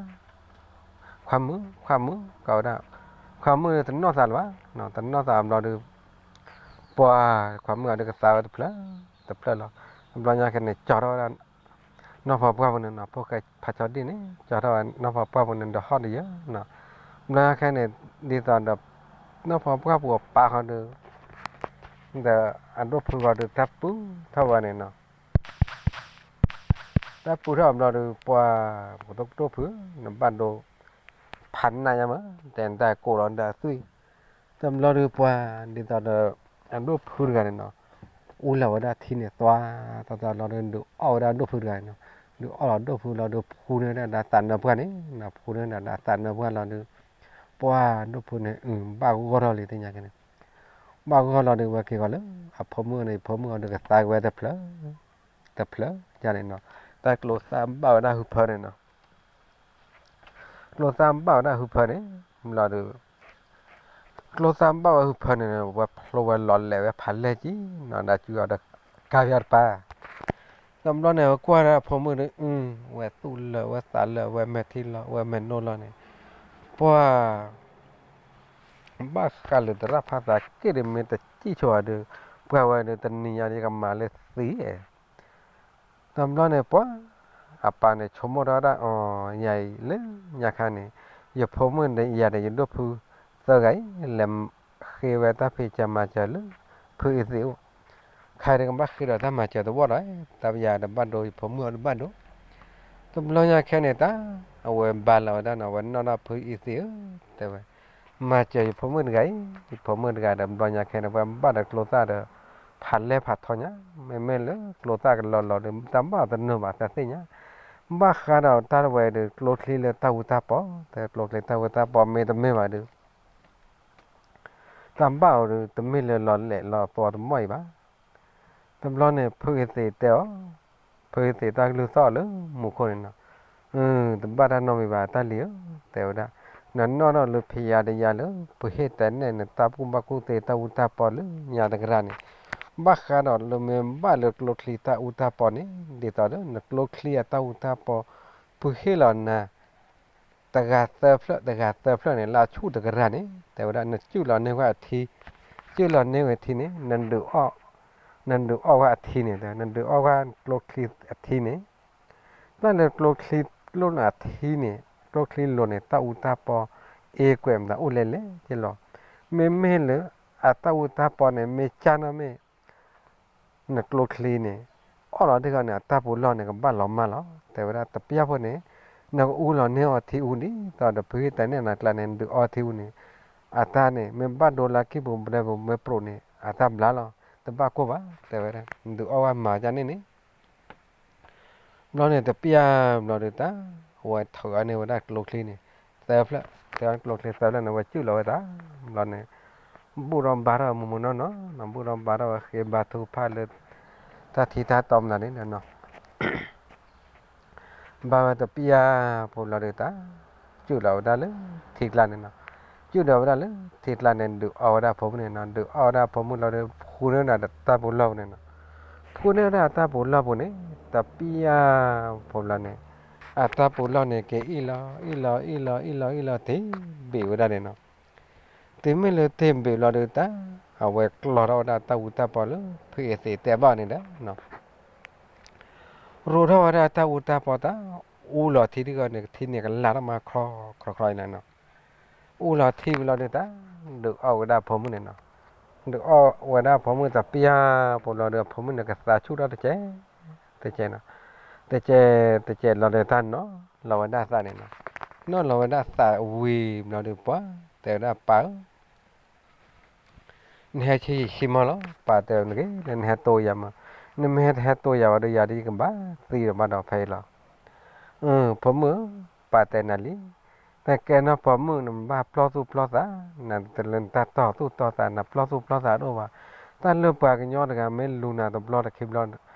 ခွါမုၣ်, ခွါမုၣ်, ကဝဲဒၣ်, ခွါမုၣ်တနီၢ်သးလၢၤဘၣ်, တနီၢ်သးဘျီဒီး ပှၤခွါမုၣ်အီၤဒီးကသါဝဲတဖျၢၣ်, တဖျၢၣ်လီၤ. ဘျီညါခဲန့ၣ် ကၠီထီၣ်ဝဲဒၣ် နီၢ်ဖီပှၢ်ပူၤန့ၣ်နီၤ, ဖိၣ်ဃဲဖါကၠီဒံၣ်န့ၣ် ကၠီထီၣ်ဝဲနီၢ်ဖီပှၢ်ပူၤန့ၣ် ဒီးဟီၣ်တယၢၤနီၤ. ဘျီညါခဲန့ၣ် ဒ်သိးဒီး နီၢ်ဖီပှၢ်ပူၤအပၢ်ဃီဒီး ဒီးအဒိၣ်ဖုဃီဒီးတၢ်ပူၤထီၣ်ဝဲန့ၣ်နီၤ. တၢ်ပူၤထီၣ်ဘျီဒီး ပှၤ ပဒိၣ်ဖု နဘၣ်ဒိ ဖးနးညါမး တဲနတၢ်ကိးလီၤဒီးအသွံၣ်, တဘျီဒီးပှၤ ဒ်သိးဒီး အဒိၣ်ဖုတဂၤန့ၣ်နီၤ, အူလီၤဝဲဒၣ်ထံန့ၣ် သွါသွါသွါလီၤဒီး ဒုးအီၣ်ဝဲဒၣ်ဒိၣ်ဖုတဂၤန့ၣ်နီၤ, ဒုးအီၣ်လီၤဒိၣ်ဖုလီၤဒီး ဖှူန့ၢ်ဝဲဒၣ်သးနၢပှၢ်န့ၣ်နီၤ, ဖှူန့ၢ်ဝဲဒၣ်သးနၢပှၢ်လီၤဒီး ပှၤဒိၣ်ဖုန့ၣ် အု ဘၣ်ဂီၢ်ထီၣ်လံ သ့ၣ်ညါက့န့ၣ် ဘၣ်ဂီၢ်လီၤဒီး ဝဲက့ၤဂီၤလၢ အဖိမုၣ်န့ၣ် ဖိမုၣ်အီၤဒီးကသါက့ၤဝဲတဖျၢၣ် တဖျၢၣ်ယါန့ၣ်နီၤ, တၢ်ကျိသၣ်ဘၣ်ဝဲဒၣ်ဟုဖၢန့ၣ်နီၤ, ကျိသၣ်ဘၣ်ဝဲဒၣ်ဟုဖၢန့ၣ် ဘျီဒီး ကျိသၣ်ဘၣ်ဝဲဟုဖၢန့ၣ် ဝဲဖျိဝဲလီၤလဲၤဝဲဖးလဲၢ်ကံနီၤ, ဒီးစုအီၤဒီး ကါပၠီတပၤ တဘျီန့ၣ် ဝဲကွၢ်ဒၣ်အဖိမုၣ်ဒီး အု ဝဲသူၣ်လၢာ်ဝဲသးလၢာ် ဝဲမဲာ်ထံလီၤ ဝဲမဲာ်နိၣ်လီၤန့ၣ်, ပှၤ ဘၣ်ဃးလၢသရၣ်ဖးသးက့ၣ်ဒီး မ့ၢ်တစံၣ်ဆိအီၤဒီး ပှၤဝဲဒီးတနံၤညါဒီးကမၤလၢသံ တဘျီန့ၣ်ပှၤ အပၢ်န့ၣ်ဆိကမိၣ်ထီၣ်ဝဲဒၣ်အီၤ ယၤအံၤလၢညါခါန့ၣ် ယဖိမုၣ်ဒီးယၤဒီးယဒိၣ်ဖုသၢဂၤအံၤ လဲၤဃ့ဝဲတၢ်ဖံးစၢၤမၤစၢၤလၢ ဖုအ့သ့ၣ်အိၣ်, ခါဒီးကဘၣ်ဃ့ဒီးတၢ်မၤစၢၤတဝီၣ်ဒီး တၢ်ပယၤတဘၣ်ဒိ ယဖိမုၣ်အီၤတဘၣ်ဒိ, တဘျီညါခဲန့ၣ်တၢ် အဝဲဘါလီၤဝဲဒၣ်နီၤ ဝဲနီၣ်ဒၣ်ဖုအ့သ့ၣ်ဧၢ တဲဝဲ မၤစၢၤယဖိမုၣ်တဂၤအံၤ ယဖိမုၣ်တဂၤဒီး ဘျီညါခဲန့ၣ် ပှၤဘၣ်ဒီးကျိသၣ်ဒီး ဖးလဲၢ်ဖးထီညါ, မ့မ့ၢ်လၢကျိသၣ်ကလီလီၤဒီး တၢ်ဘၣ်အီၤတနၢၤဘၣ် တၢ်သ့ၣ်ညါ, ဘၣ်ဃးဒီးတၢ်တဝဲဒီး ကျိချံလၢတၢ်အူတၢ်ပီ, တဲကျိချံတၢ်အူတၢ်ပီမ့ၢ်တမ့ၢ်ဘၣ်ဒီး တၢ်ဘၣ်အီၤဒီး တမ့ၢ်လၢလီၤလဲာ်လီၤပီတမီၢ်အံၤဘၣ်. တဘျီန့ၣ် ဖုအ့သ့ၣ်တဲအီၤ, ဖုအ့သ့ၣ်တၢ်ကလုၢ်သီၣ်လၢမူခိၣ်န့ၣ်နီၤ, တဘၣ်တၢ်နီတမံၤဘၣ်တၢ်လံၤဧၢ, တဲဝဲဒၣ်, နနီၣ်ထီၣ်လၢဖံးယၤဒီးယၤလၢ ပဟ့ၣ်တဲနဲၣ်နတၢ်ကူၣ်ဘၣ်ကူၣ်သ့တၢ်အူတၢ်ပီလၢညါတကရၢန့ၣ်, ဘၣ်ဃးဒီးလၢမ့ၢ်ဘၣ်လၢကျိချံတၢ်အူတၢ်ပီန့ၣ် ဒ်သိးဒီး နကျိချံအတၢ်အူတၢ်ပီ ဖုဟ့ၣ်လီၤနၤ တဂၤသၢဖျၢၣ် တဂၤသၢဖျၢၣ်န့ၣ် လၢအဆူၣ်တကရၢန့ၣ် တဲဝဲဒၣ် နစူၢ်လီၤန့ၢ်ဝဲအထံ, စူၢ်လီၤန့ၢ်ဝဲထံန့ၣ် နဒုးအီၣ်, နဒုးအီၣ်ဝဲအထံန့ၣ် နဒုးအီၣ်ဝဲကျိချံအထံန့ၣ်, တၢ်လၢကျိချံကျိန့ၣ်အထံန့ၣ် ကျိချံလိၤန့ၣ် တၢ်အူတၢ်ပီ အ့ကွဲးမတၤအိၣ်လဲၣ်လဲၣ်က့လီၤ. မ့မ့ၢ်လၢ အတၢ်အူတၢ်ပီန့ၣ် မ့ၢ်ကၢ်နီၣ်မ့ၢ် နကျိချံန့ၣ် အီၣ်လီၤတ့ၢ်ဃီန့ၣ် အတၢ်ပူၤလီၢ်န့ၣ် ကဘၣ်လီၤမၢ်လီၤ. တဲဝဲဒၣ် တပျၢ်ဖိန့ၣ် နကအူလီၤန့ၢ်အီၤထံအူဒ်သိးဒီး ဖုဟ့ၣ်တဲနဲၣ်နၤကျါန့ၣ် နဒုးအီထံအူန့ၣ် အတၢ်န့ၣ် မ့ၢ်ဘၣ်ဒိလၢကံၢ်ပူၤဘျဲပူၤမ့ၢ်ပြိးန့ၣ် အတၢ်ဘျါလီၤ. တဘၣ်ကိၢ်ဘၣ် တဲဝဲဒၣ် နဒုးအီၣ်ဝဲမၤကၢ်န့ၣ်န့ၣ် ဘျီန့ၣ် တပျၢ်ဘျီဒီးတၢ် အဝဲထုးအီၤန့ၢ်ဝဲဒၣ်ကျိချံန့ၣ် သၢဖျၢၣ်, သၢကျိချံသၢဖျၢၣ်န့ၣ် ဝဲစူၢ်လီၤဝဲသး, ဘျီန့ၣ် ဘူၣ်ထီၣ်ဘါထီၣ်မုၢ်မုၢ်နီၢ်နီၢ်, ဘူၣ်ထီၣ်ဘါထီၣ်ဝဲဃ့ဘါထုကဖၣ်လၢ တၢ်ထံတၢ်တီမနုၤန့ၣ်နီၤ ဘၣ်ဝဲတပျၢ်ဖိဘျီဒီးတၢ် စူၢ်လီၤဝဲဒၣ်လၢထံကျါန့ၣ်နီၤ, စူၢ်လီၤဝဲဒၣ်လၢထံကျါန့ၣ် ဒုးအီၣ်ဝဲဒၣ်ဖိမုၣ်န့ၣ်နီၤ, ဒုးအီၣ်ဝဲဒၣ်ဖိမုၣ်လီၤဒီး ဖှူန့ၢ်ဝဲဒၣ်တၢ်ပူၤလီၢ်ပူၤန့ၣ်နီၤ, ဖှူန့ၢ်ဝဲဒၣ်တၢ်ပူၤလီၢ်ပူၤန့ၣ် တပျၢ်ဖိဘျီန့ၣ် အတၢ်ပူၤလီၢ်န့ၣ် က့ၤအ့ၣ်လီၤ အ့ၣ်လီၤ အ့ၣ်လီၤ အ့ၣ်လီၤ အ့ၣ်လီၤ တ့ၢ်ဘ့ၣ်ဝဲဒၣ်န့ၣ်နီၤ, တုၤမ့ၢ်လၢတ့ၢ်ဘ့ၣ်ဘျီဒီးတၢ် အဝဲကျီထီၣ်ဝဲဒၣ်တၢ်အူတၢ်ပီလၢ ဖုအ့သ့ၣ်တဲဘၣ်န့ၣ်ဒီး ရိးထီၣ်ဝဲဒၣ်တၢ်အူတၢ်ပီတၢ် အူလီၤထံတဂီၢ်န့ၣ် ထံန့ၣ်ကလၤထီၣ်မး ခီခီခီအံၤန့ၣ်နီၤ, အူလီၤထံဝံၤလီၤဒီးတၢ် ဒုးအီၣ်ဝဲဒၣ်ဖိမုၣ်န့ၣ်နီၤ, ဒုးအီၣ်ဝဲဒၣ်ဖိမုၣ်တပျၢ်ဖိလီၤဒီး ဖိမုၣ်န့ၣ်ကသးဆူၣ်ထီၣ်တကဲး တကဲးနီၤ, တကဲး တကဲးလီၤဒီးတၢ်နီၢ်လီၤဝဲဒၣ်သးန့ၣ်နီၤ, နီၢ်လီၤဝဲဒၣ်သးဝံၤဘျီဒီးပှၤ တဲဝဲဒၣ်ပၢ်ဧၢ နဟဲဆံယံာ်ဆံမီၢ်လီၤ, ပၢ်တဲနက့ၤလၢနဟဲတိယၤမး, နမ့ၢ်ဟဲတဟဲတိယၤဝဲဒီး ယၤဒီးယကဘၣ်သံဒီးဘၣ်ဒီးဖဲအံၤလီၤ. ဖိမုၣ်ဧၢ, ပၢ်တဲနၤလံ, တ နကဲနီၢ်ပိာ်မုၣ် နဘၣ်ပျီၢ်သူၣ်ပျီၢ်သး, နတလၢနတၢ်တီၢ်သူၣ်တီၢ်သး နပျီၢ်သူၣ်ပျီၢ်သးတအိၣ်ဘၣ်. တၢ်လၢပှၤကညီတဂၤ မ့ၢ်လူၤနၤတဘျီတခံဘျီ, ဘျီ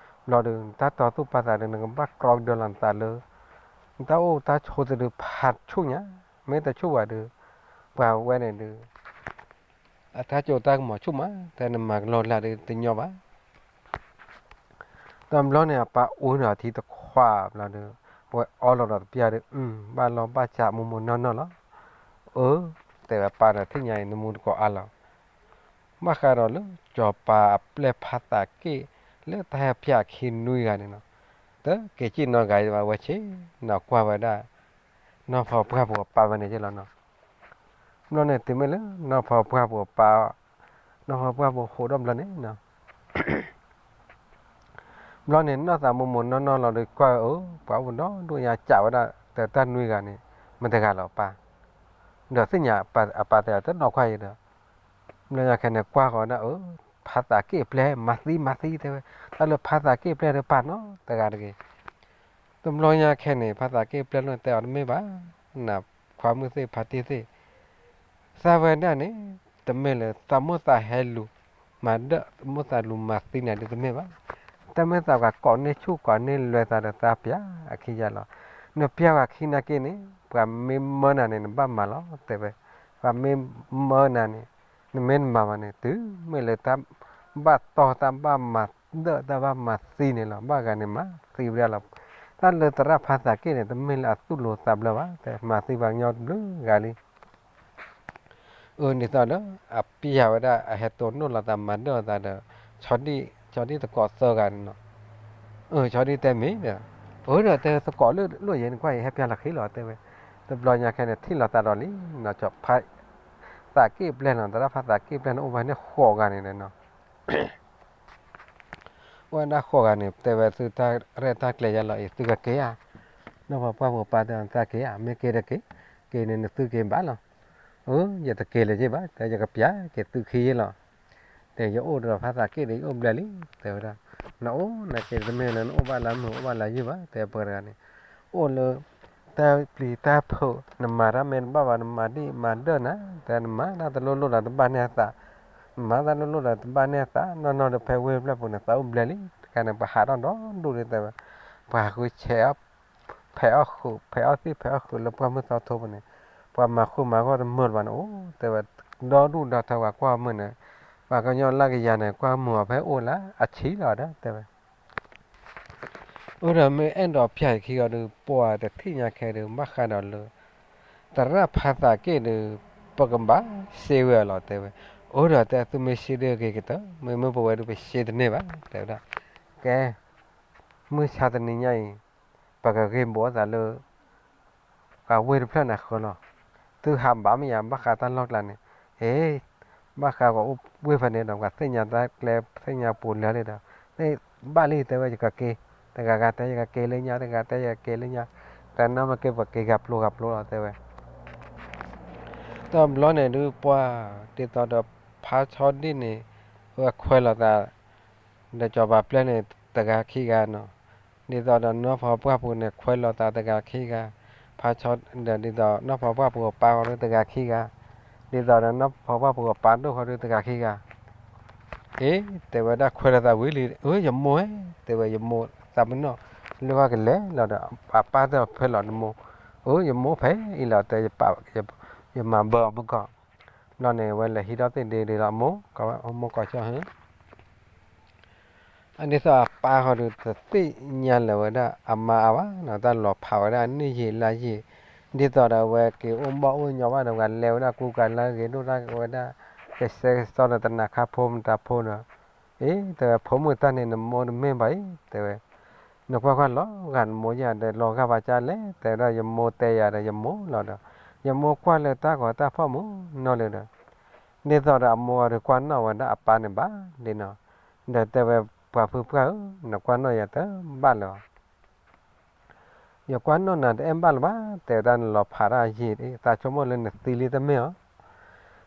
ဒီး နတၢ်တီၢ်သူၣ်ပာ်သးဒီး နကဘၣ်ကြီကဒၢလီၤနသးလၢ နတၢ်အိၣ်တၢ်ဆိးသ့ၣ်ဒုး ဖးဆူၣ်ညါ, မ့ၢ်တဆူၣ်ဘၣ်ဒီး ပှၤဝဲန့ၣ်ဒီး အတၢ်ကၠိတၢ်ကမီၤဆူၣ်မး, တဲနမၤကလီကလီဒီးတညီဘၣ်. တဘျီန့ၣ် အပၢ်အူန့ၣ်အထံတခွးဘျီဒီး အဝဲအီလီၤဒီးတပျၢ်ဒီး အုၣ် ဘၣ်လီၢ်ဘၣ်စးမိၢ်မိၢ်နီၢ်နီၢ်လီၤ. အၢ တဲဝဲပၢ်ဒီး ထံၣ်ညါအံၤ နမူတကိးအါလီၤ. ဘၣ်ဃးဒီးလၢ စီၤပၤအပျဲၢ်ဖးသးက့ၢ်လၢတၢ်ဟဲဖၠးခံနွံဂၤန့ၣ်နီၤ, တက့ၤကံၣ်နီတဂၤဘၣ်ဝဲဆ့, နီၢ်ကွၢ်ဝဲဒၣ် နီၢ်ဖီပှၢ်ပူၤအပၢ်ဝဲန့ၣ်က့လီၤနီၤ. ဘျီန့ၣ်တုၤမ့ၢ်လၢ နီၢ်ဖီပှၢ်ပူၤအပၢ်, နီၢ်ဖီပှၢ်ပူၤဃိးဒီးဘျီန့ၣ်နီၤ ဘျီန့ၣ် နီၢ်သးမိၢ်မိၢ်နီၢ်နီၢ်လီၤဒီးကွၢ်ဝဲအၢ ပှၤအိၣ်ဒီဒူၣ်ညါ ကးဝဲဒၣ် တၢ်နွံဂၤန့ၣ် မတဂၤလီၤပၢ်, ဒီးသ့ၣ်ညါအပၢ်တဲအီၤတနီၤခွါအံၤဒီး ဘျီညါခဲန့ၣ် ကွၢ်ဃီၤဒၣ်အၢ ဖးသးက့ၢ်အပျဲၢ် မၤသံမၤသံတဲဝဲ, တၢ်လၢဖးသးက့ၢ်အပျဲၢ်ဒီးပာ်နီတဂၤတဂ့ၤ. တဘျီညါခဲန့ၣ် ဖးသးက့ၢ်အပျဲၢ်လီၤတဲအီၤတမ့ၢ်ဘၣ်, နခွါမုၣ်သ့ၣ်ဖါတံၢ်သ့ၣ် သးဝဲဒၣ်န့ၣ် တမ့ၢ်လၢသးမိၢ်သးဟဲလူၤ မၤဒၢၣ် သးမိၢ်သးလူၤမၤသံနၤဒ်တမ့ၢ်ဘၣ်. တမ့ၢ်သးပှၤကိးန့ၢ်ဆူၣ်ကိးန့ၢ်လွဲသးဒီးသးပျၢ်အခံယါလီၤ. နပျၢ်ပှၤခံနာ်က့န့ၣ် ပှၤမ့ၢ်မၢနၤန့ၣ် နဘၣ်မၤလီၤတဲဝဲ. ပှၤမ့ၢ်မၢနၤန့ၣ် နမ့ၢ်တမၤဘၣ်န့ၣ် တုၤမ့ၢ်လၢတၢ်ဘၣ်တီၢ်တၢ်ဘၣ်မၤဒၢၣ်တၢ်ဘၣ်မၤသံန့ၣ်လီၤ. ဘၣ်ဂၤန့ၣ်မၤသံဝဲဒၣ်လီၤ. တၢ်လၢသရၣ်ဖးသးက့ၢ်န့ၣ် တမ့ၢ်လၢအသူၣ်လိၤသးဘျၢဘၣ်, တဲမၤသံပှၤကညီတဘျုးဂၤလံ. အၢ ဒ်သိးဒီး အပျၢ်ဝဲဒၣ် အဟဲတိၢ်နီၣ်လိာ်သးမၤဒၢၣ်အသးဒီး ဆီဒံၣ် ဆီဒံၣ်သကိးသၢဂၤန့ၣ်နီၤ. အၢ ဆီဒံၣ်တဲမ့ၢ်ဒီး အၢ ဒီးတဲသကိးလၢလိၣ်ယဲန့ၣ်ကွၢ်အံၤ ဟဲပျၢ်လီၤဃံလီၤတဲဝဲ. တဘျီညါခဲန့ၣ် ထံၣ်လိာ်သးဒီးလံနီၤ, ဖးသးက့ၢ်ပျဲၢ်နီၤ, သရၣ်ဖးသးက့ၢ်ပျဲၢ်န့ၣ် အိၣ်ဝဲန့ၣ်ဃိးဂၤန့ၣ်ဒီးနီၤ အိၣ်ဝဲဒၣ်ဃိးဂၤန့ၣ် တဲဝဲသုတၢ်ရဲၣ်တၢ်ကျဲၤယါလီၤအံၤ သုကက့ၤဧါ. နီၢ်ဖီပှၢ်ဖိပၢ်တဲ သးက့ၤဧါ, မ့ၢ်က့ၤတက့ၤ, က့ၤန့ၣ်နသုက့ၤဘၣ်လီၤ. အၢ ယတက့ၤလၢၤက့ၤဘၣ်, တဲယကပျၢ်က့ၤသုခံယ့ၢ်လီၤ. တဲယအိၣ်ဒီးဖးသးက့ၢ်ဒီးယအိၣ်ဘျဲၣ်လံ, တဲဝဲဒၣ်. နအိၣ်နက့ၤတမ့ၢ်လၢနအိၣ်ဘၣ်လၢမုာ်အိၣ်ဘၣ်လၢယုၢ်ဘၣ်, တဲပှၤတဂၤန့ၣ် အိၣ်လၢ တၢ်ပျံၤတၢ်ဖုး နမၤတၢ်မ့ၢ်တဘၣ်ဘၣ် နမၤဒံၣ်မၤဒၢၣ်နၤ, တဲနမၤတၢ်တလိၣ်လိၣ်ဒီးတဘၣ်န့ၢ်အသး, နမၤတၢ်လိၣ်လိၣ်ဒီးတဘၣ်န့ၢ်အသး, နီၢ်နီၢ်ဒီးဖဲဝ့ၢ်ဖျၢၣ်ပူၤန့ၣ် သးအိၣ်ဘျဲၣ်လံ, တခါန့ၣ်ပှၤဟးထီၣ်ဒီဒူၣ်ဒ်တဲဝဲ, ပှၤဃုဆဲးအီၣ် ဖဲးအီၣ်ဃုာ် ဖဲးအီၣ်သံၣ်ဖဲးအီၣ်ဃုာ်လၢပှၢ်မုၢ်သီထိပူၤန့ၣ်, ပှၤမၤဃုာ်မၤဂီၢ်တမုာ်လၢၤဘၣ်န့ၣ် အိၣ်တဲဝဲ, ဒီဒူၣ်ဒီထၢပှၤကွၢ်မုၢ်န့ၣ်, ပှၤကညီလၢကယၤန့ၣ် ကွၢ်မုၢ်အီၤဖဲအိၣ်လၢအဆံးလီၤဒီးတဲဝဲ အၢ ဒီးမ့ၢ်အဲၣ်ဒိးပျၢ်အခံဂီၤဒီး ပှၤတထံၣ်ညါခဲဒီး ဘၣ်ဃးဒီးလၢ သရၣ်ဖးသးက့ၢ်ဒီး ပကဘၣ်စ့ဝဲအီၤလီၤတဲဝဲ, အၢ ဒီးတဲသုမ့ၢ်စ့ဒုးက့ၤကတၢၢ် မ့မ့ၢ်ပဝဲဒုးပစ့တန့ၢ်ဘၣ် တဲဝဲဒၣ်, ကဲ မုၢ်ဆါတနံၤညါအံၤ ပကဂ့ၢ်ဘိးအသးလၢ ပှၤဝ့ၢ်တဖျၢၣ်န့ၣ်ဃၢၤလီၤ. သုဟးဘၣ်မ့ၢ်ယၤ ဘၣ်ဃးတၢ်လီၢ်ကျါန့ၣ်, ဟ့ၣ်, ဘၣ်ဃးပှၤအိၣ်ဝ့ၢ်ဖဲန့ၣ်ဒီး ပှၤသ့ၣ်ညါတၢ်ကျဲ သ့ၣ်ညါပူၤလၢာ်လံဒီး, ဘၣ်လံတဲဝဲ ယကက့ၤ, တဂၤဂၤတဲယကက့ၤလၢညါ တဂၤတဲယကက့ၤလၢညါ, တနီၤမ့ၢ်က့ၤပက့ၤဂၤပျိဂၤပျိလီၤတဲဝဲ တဘျီန့ၣ်ဒုးပှၤ, ဒ်သိးဒီးဖးဆီဒံၣ်န့ၣ် အဝဲခွဲးလိာ်သး ဒီးစီၤပၤပျဲၢ်န့ၣ် တဂၤခံဂၤနီၤ, ဒ်သိးဒီးနီၢ်ဖီပှၢ်ပူၤန့ၣ် ခွဲးလိာ်သးတဂၤခံဂၤ, ဖးဆီ ဒီးဒ်သိးနီၢ်ဖီပှၢ်ပူၤအပၢ်ဃီဒုးတဂၤခံဂၤ, ဒ်သိးဒီးနီၢ်ဖီပှၢ်ပူၤအပၢ်ဒိၣ်ဃီဒုးတဂၤခံဂၤ, အ့ တဲဝဲဒၣ်ခွဲးလိာ်သးဝံၤလံ, အၢ ယမိၢ်ဧၢ, တဲဝဲယမိၢ်သးပ့ၤနီၣ် လၢဂီၢ်ကလဲၤလီၤဒီး အပၢ်တဲအီၤဖဲလီၤနမိၢ်, အၢ ယမိၢ်ဖဲအံၤလီၤတဲ ယမၤဘၢအီၤမုၢ်ကီၢ်, ဘျီန့ၣ် ဝဲလဲၤဟံးထီၣ်သ့ၣ်ဒ့ဒ့လီၤ အမိၢ်ကီၢ်, အမိၢ်ကီၢ်ဆၢဟၢ အဒ်သိးအပၢ်ဃီဒုးတသ့ၣ်ညါလၢၤဝဲဒၣ်အမါအါဘၣ်နီၤ, တၢ်လီၤဖးဝဲဒၣ်နံၣ်ယံာ်လါယံာ်, ဒ်သိးဒီးအဝဲက့ၤအိၣ်ဘၣ်အိၣ်ညီဘၣ်ဒီး ပှၤလဲၤဝဲဒၣ်ကူကၤလၢအဂ့ၤဒိၣ်တၢ်ဝဲဒၣ်, ကစဲကစီဒီးတနၤခါဖိမတၤဖိဒီး, အ့ တဲဝဲဖိမုၣ်တၢ်န့ၣ်နမိၢ်တမ့ၢ်ဘၣ်အံၤ တဲဝဲ, နကွၢ်ကွၢ်လီၤဂာ်နမိၢ်ယၤဒီး လီၤဂာ်ဘၣ်ကၢ်လဲၣ် တဲဝဲဒၣ် ယမိၢ်တဲယၤဒီး ယမိၢ်လီၤဒီး, ယမိၢ်ကွၢ်လၢတၢ်ဂီၤတၢ်ဖီၣ်မုၢ်နီၢ်လၢၤဒီး ဒ်သိးဒီးအမိၢ်အီၤဒီးကွၢ်နီၣ်ဝဲဒၣ်အပၢ်န့ၣ်ဘၣ်ဒ်နီၤ, ဒီးတဲဝဲပှၤဖုပှၢ်ဧၢ, နကွၢ်နီၣ်ယၤတဘၣ်လၢၤဘၣ်, ယကွၢ်နီၣ်နၤတအဲၣ်ဘၣ်လၢၤဘၣ်, တဲဝဲဒၣ်နလီၤဖးတၢ်ယံာ် သးဆိကမိၣ်လၢနသံလံတမ့ၢ်ဧါ,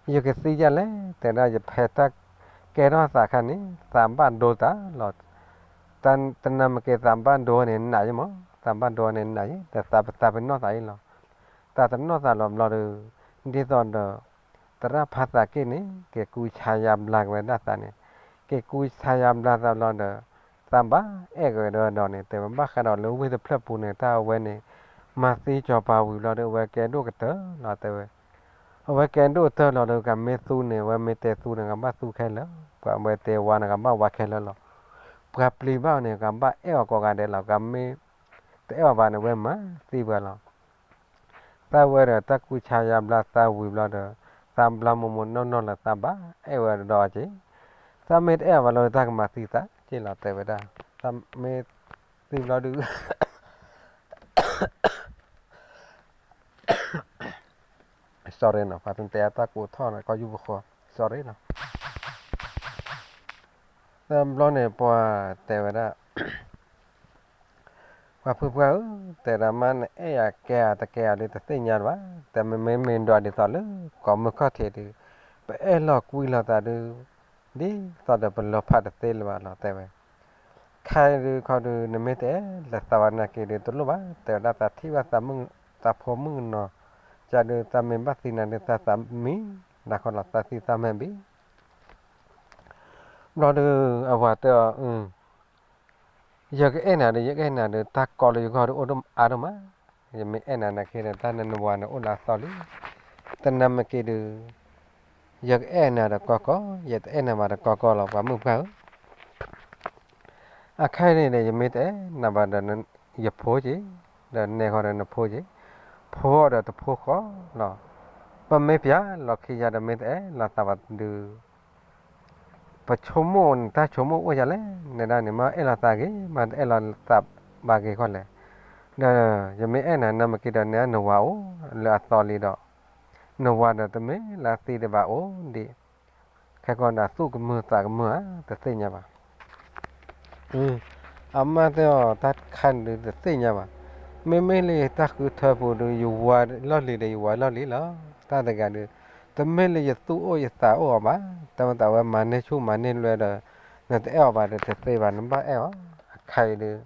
ယကသံဒ်လဲၣ် တဲဝဲဒၣ်ယဖဲတၢ်ကဲထီၣ်သးခါန့ၣ် သးဘၣ်ဒိသးလီၤ, တနၤမ့ၢ်က့ၤသးဘၣ်ဒိန့ၣ်နးယံမး, သးဘၣ်ဒိန့ၣ်နးယံ ဒီးသးပသးပ့ၤနီၣ်သးအံၤလီၤ သးတနီၣ်သးလီၤဘျီဒီး ဒ်သိးဒီး သရၣ်ဖါသးက့ၣ်န့ၣ် က့ၤကူဆါယါဘျါက့ၤဝဲဒၣ်သးန့ၣ်, က့ၤကူဆါယါဘျါသးဘျီဒီး သးဘၣ်အဲၣ်က့ၤဝဲဒီးဒီးန့ၣ် တဲဝဲ ဘၣ်ဃးဒီးလၢဝ့ၢ်တဖျၢၣ်ပူၤန့ၣ် တၢ်အဝဲန့ၣ် မၤသံစီၤပၤဝံၤဘျီဒီး အဝဲကဲဒိၣ်ကတၢၢ်လီၤ တဲဝဲ. အဝဲကဲဒိၣ်ကတၢၢ်လီၤဒီး ကမ့ၢ်သူန့ၣ် အဝဲမ့ၢ်တဲသူန့ၣ် ကဘၣ်သူခဲလၢာ်, ပှၤဝဲတဲဝါန့ၣ် ကဘၣ်ဝါခဲလၢာ်လီၤ. ပှၤပျံၤဘၣ်အီၤန့ၣ် ကဘၣ်အဲၣ်အီၤကိးဂၤဒဲးလီၤ. ကမ့ၢ်တအဲၣ်အီၤဘၣ်န့ၣ် အဝဲမၤသံပှၤလီၤ. သးဝဲဒီးတၢ်ကူဆါယါဘျါသးဝံၤဘျီဒီး သးဘျါမိၢ်မိၢ်နီၢ်နီၢ်လၢသးဘၣ်အဲၣ်ဝဲဒီးအီၤက့ၤ, သးမ့ၢ်တအဲၣ်အီၤဘၣ်လီၤ တၢ်ကမၤသံသးက့ၤလီၤ တဲဝဲဒၣ်. သးမ့ၢ်သံဘျီဒုး sorry နီၤ, ပှၤတတဲအတၢ်ကိးထီၣ်န့ၣ် ကီၢ်ယူၢ်ပဃီ sorry နီၤ. တဘျီန့ၣ် ပှၤတဲဝဲဒၣ် ပှၤဖုပှၢ်ဧၢ, တဲဒၣ်မ့ၢ်နအဲၣ်ယၤကဲဧါ တကဲဧါဒုး တသ့ၣ်ညါဘၣ်, တဲမ့မ့ၢ်မ့ၢ်ဒွးဒ်သိးလၢ ကိးမုၢ်ခီၣ်ထံးဒုး ပအဲၣ်လီၤကွံလီၤသးဒုး ဒ်သိးဒီးပလီၤဖးတသ့လၢၤဘၣ်လီၤ တဲဝဲ. ခဲအံၤဒုးခီဒုး နမ့ၢ်တအဲၣ်လီၤသးဘၣ်နာ်က့ဒုး တလိၣ်ဘၣ်, တဲဝဲဒၣ် သးထံၣ်ဘၣ်သးမုၣ်သးဖိမုၣ်ကနီၤ, ကဒီးသးမ့ၢ်ဘၣ်သံနၤဒုး သးသးမံနၤဃီလီၤ, သးသံသးမဲာ်ဘ့ၣ် ဘျီဒုး အဝၤတဲအီၤ, ယကအဲၣ်နၤဒီး ယကအဲၣ်နၤဒီး တၢ်ကီလၢယဂီၢ်ဒုး အိၣ်ဒိၣ်အါဒိၣ်မး, ယမ့ၢ်အဲၣ်နၤနာ်က့ဒီး တၢ်နနဝၤန့ၣ်အိၣ်လၢအသီလံ, တနာ်မ့ၢ်က့ဒုး ယကအဲၣ်နၤဒီးကီကီ, ယတအဲၣ်နၤဘၣ်ဒီးကီကီလီၤ ပှၤမုၣ်ပှၢ်ဧၢ. အခါအံၤန့ၣ်ဒီး ယမ့ၢ်တအဲၣ်နၤဘၣ်ဒီး ယဖိက့ၤ, ဒီးနဲဃီဒီးနဖိက့ၤ, ဖိအီၤဒီးတဖိဃီလီၤ. ပမ့ၢ်ပျၢ်လီၤခံယၤဒီး မ့ၢ်တအဲၣ်လီၤသးဘၣ်ဒုး ပဆိကမိၣ်န့ၣ် တၢ်ဆိကမိၣ်အိၣ်ယၤလဲၣ်, နဲဒၣ်န့ၣ် မ့ၢ်အဲၣ်လီၤသးဂ့ၤ မ့ၢ်တအဲၣ်လီၤသးဘၣ်ဂ့ၤဃီလဲၣ်. ဒီးယမ့ၢ်အဲၣ်နၤ နမ့ၢ်က့ၤဒီး နဲနဝၤအိၣ်လၢအသီလံဒီး နဝၤဒီးတမ့ၢ်လၢအသံဒံးဘၣ်အိၣ်ဒံး, ခဲကီးဒၣ်သူၣ်ကမုာ်သးကမုာ်ဧါ တသ့ၣ်ညါဘၣ်. အမါတဲအီၤ တၢ်တခါန့ၣ်ဒုး တသ့ၣ်ညါဘၣ်. မ့မ့ၢ်လၢယတၢ်ဃုထၢပူၤဒုး ယဝၤလီၢ်လံၤဒီး ယဝၤလီၢ်လံၤလီၤ. တၢ်တဂၤဒုး တမ့ၢ်လၢယသူၣ်အိၣ်ယသးအိၣ်အီၤဘၣ်. တၢ်မ့ၢ်သးဝဲမၤန့ၢ်ဆူၣ်မၤန့ၢ်လွဲဒီး နတအဲၣ်အီၤဘၣ်ဒီး တသ့ဘၣ် နဘၣ်အဲၣ်အီၤ. အခါအံၤဒုး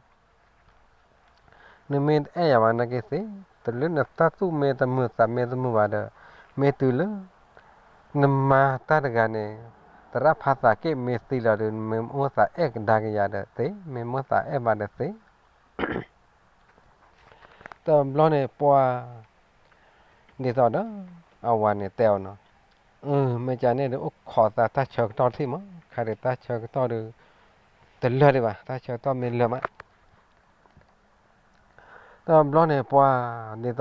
နမ့ၢ်တအဲၣ်ယၤဘၣ်နာ်က့သ့, တလၢနတၢ်သူၣ်မ့ၢ်တမုာ်သးမ့ၢ်တမုာ်ဘၣ်ဒီး မ့ၢ်တုၤလၢ နမါတၢ်တဂၤန့ၣ် သရၣ်ဖးသးက့ၣ်မ့ၢ်သံလီၤဒီး မ့ၢ်မိၣ်သးအဲၣ်ကဒါက့ၤယၤဒီးသ့, မ့ၢ်မိၣ်သးအဲၣ်ဘၣ်ဒီးသ့. တဘျီန့ၣ်ပှၤ ဒ်သိးဒီး အဝၤန့ၣ်တဲအီၤနီၤ, မ့ၢ်ကန့ၣ်ဒီး အိၣ်ခိးသးတၢ်ဆၢကတီၢ်တထံၣ်မး, ခါဒီးတၢ်ဆၢကတီၢ်ဒီး တလၢာ်ဒံးဘၣ်, တၢ်ဆၢကတီၢ်မ့ၢ်လၢာ်မး တဘျီန့ၣ်ပှၤ ဒ်သိးဒီး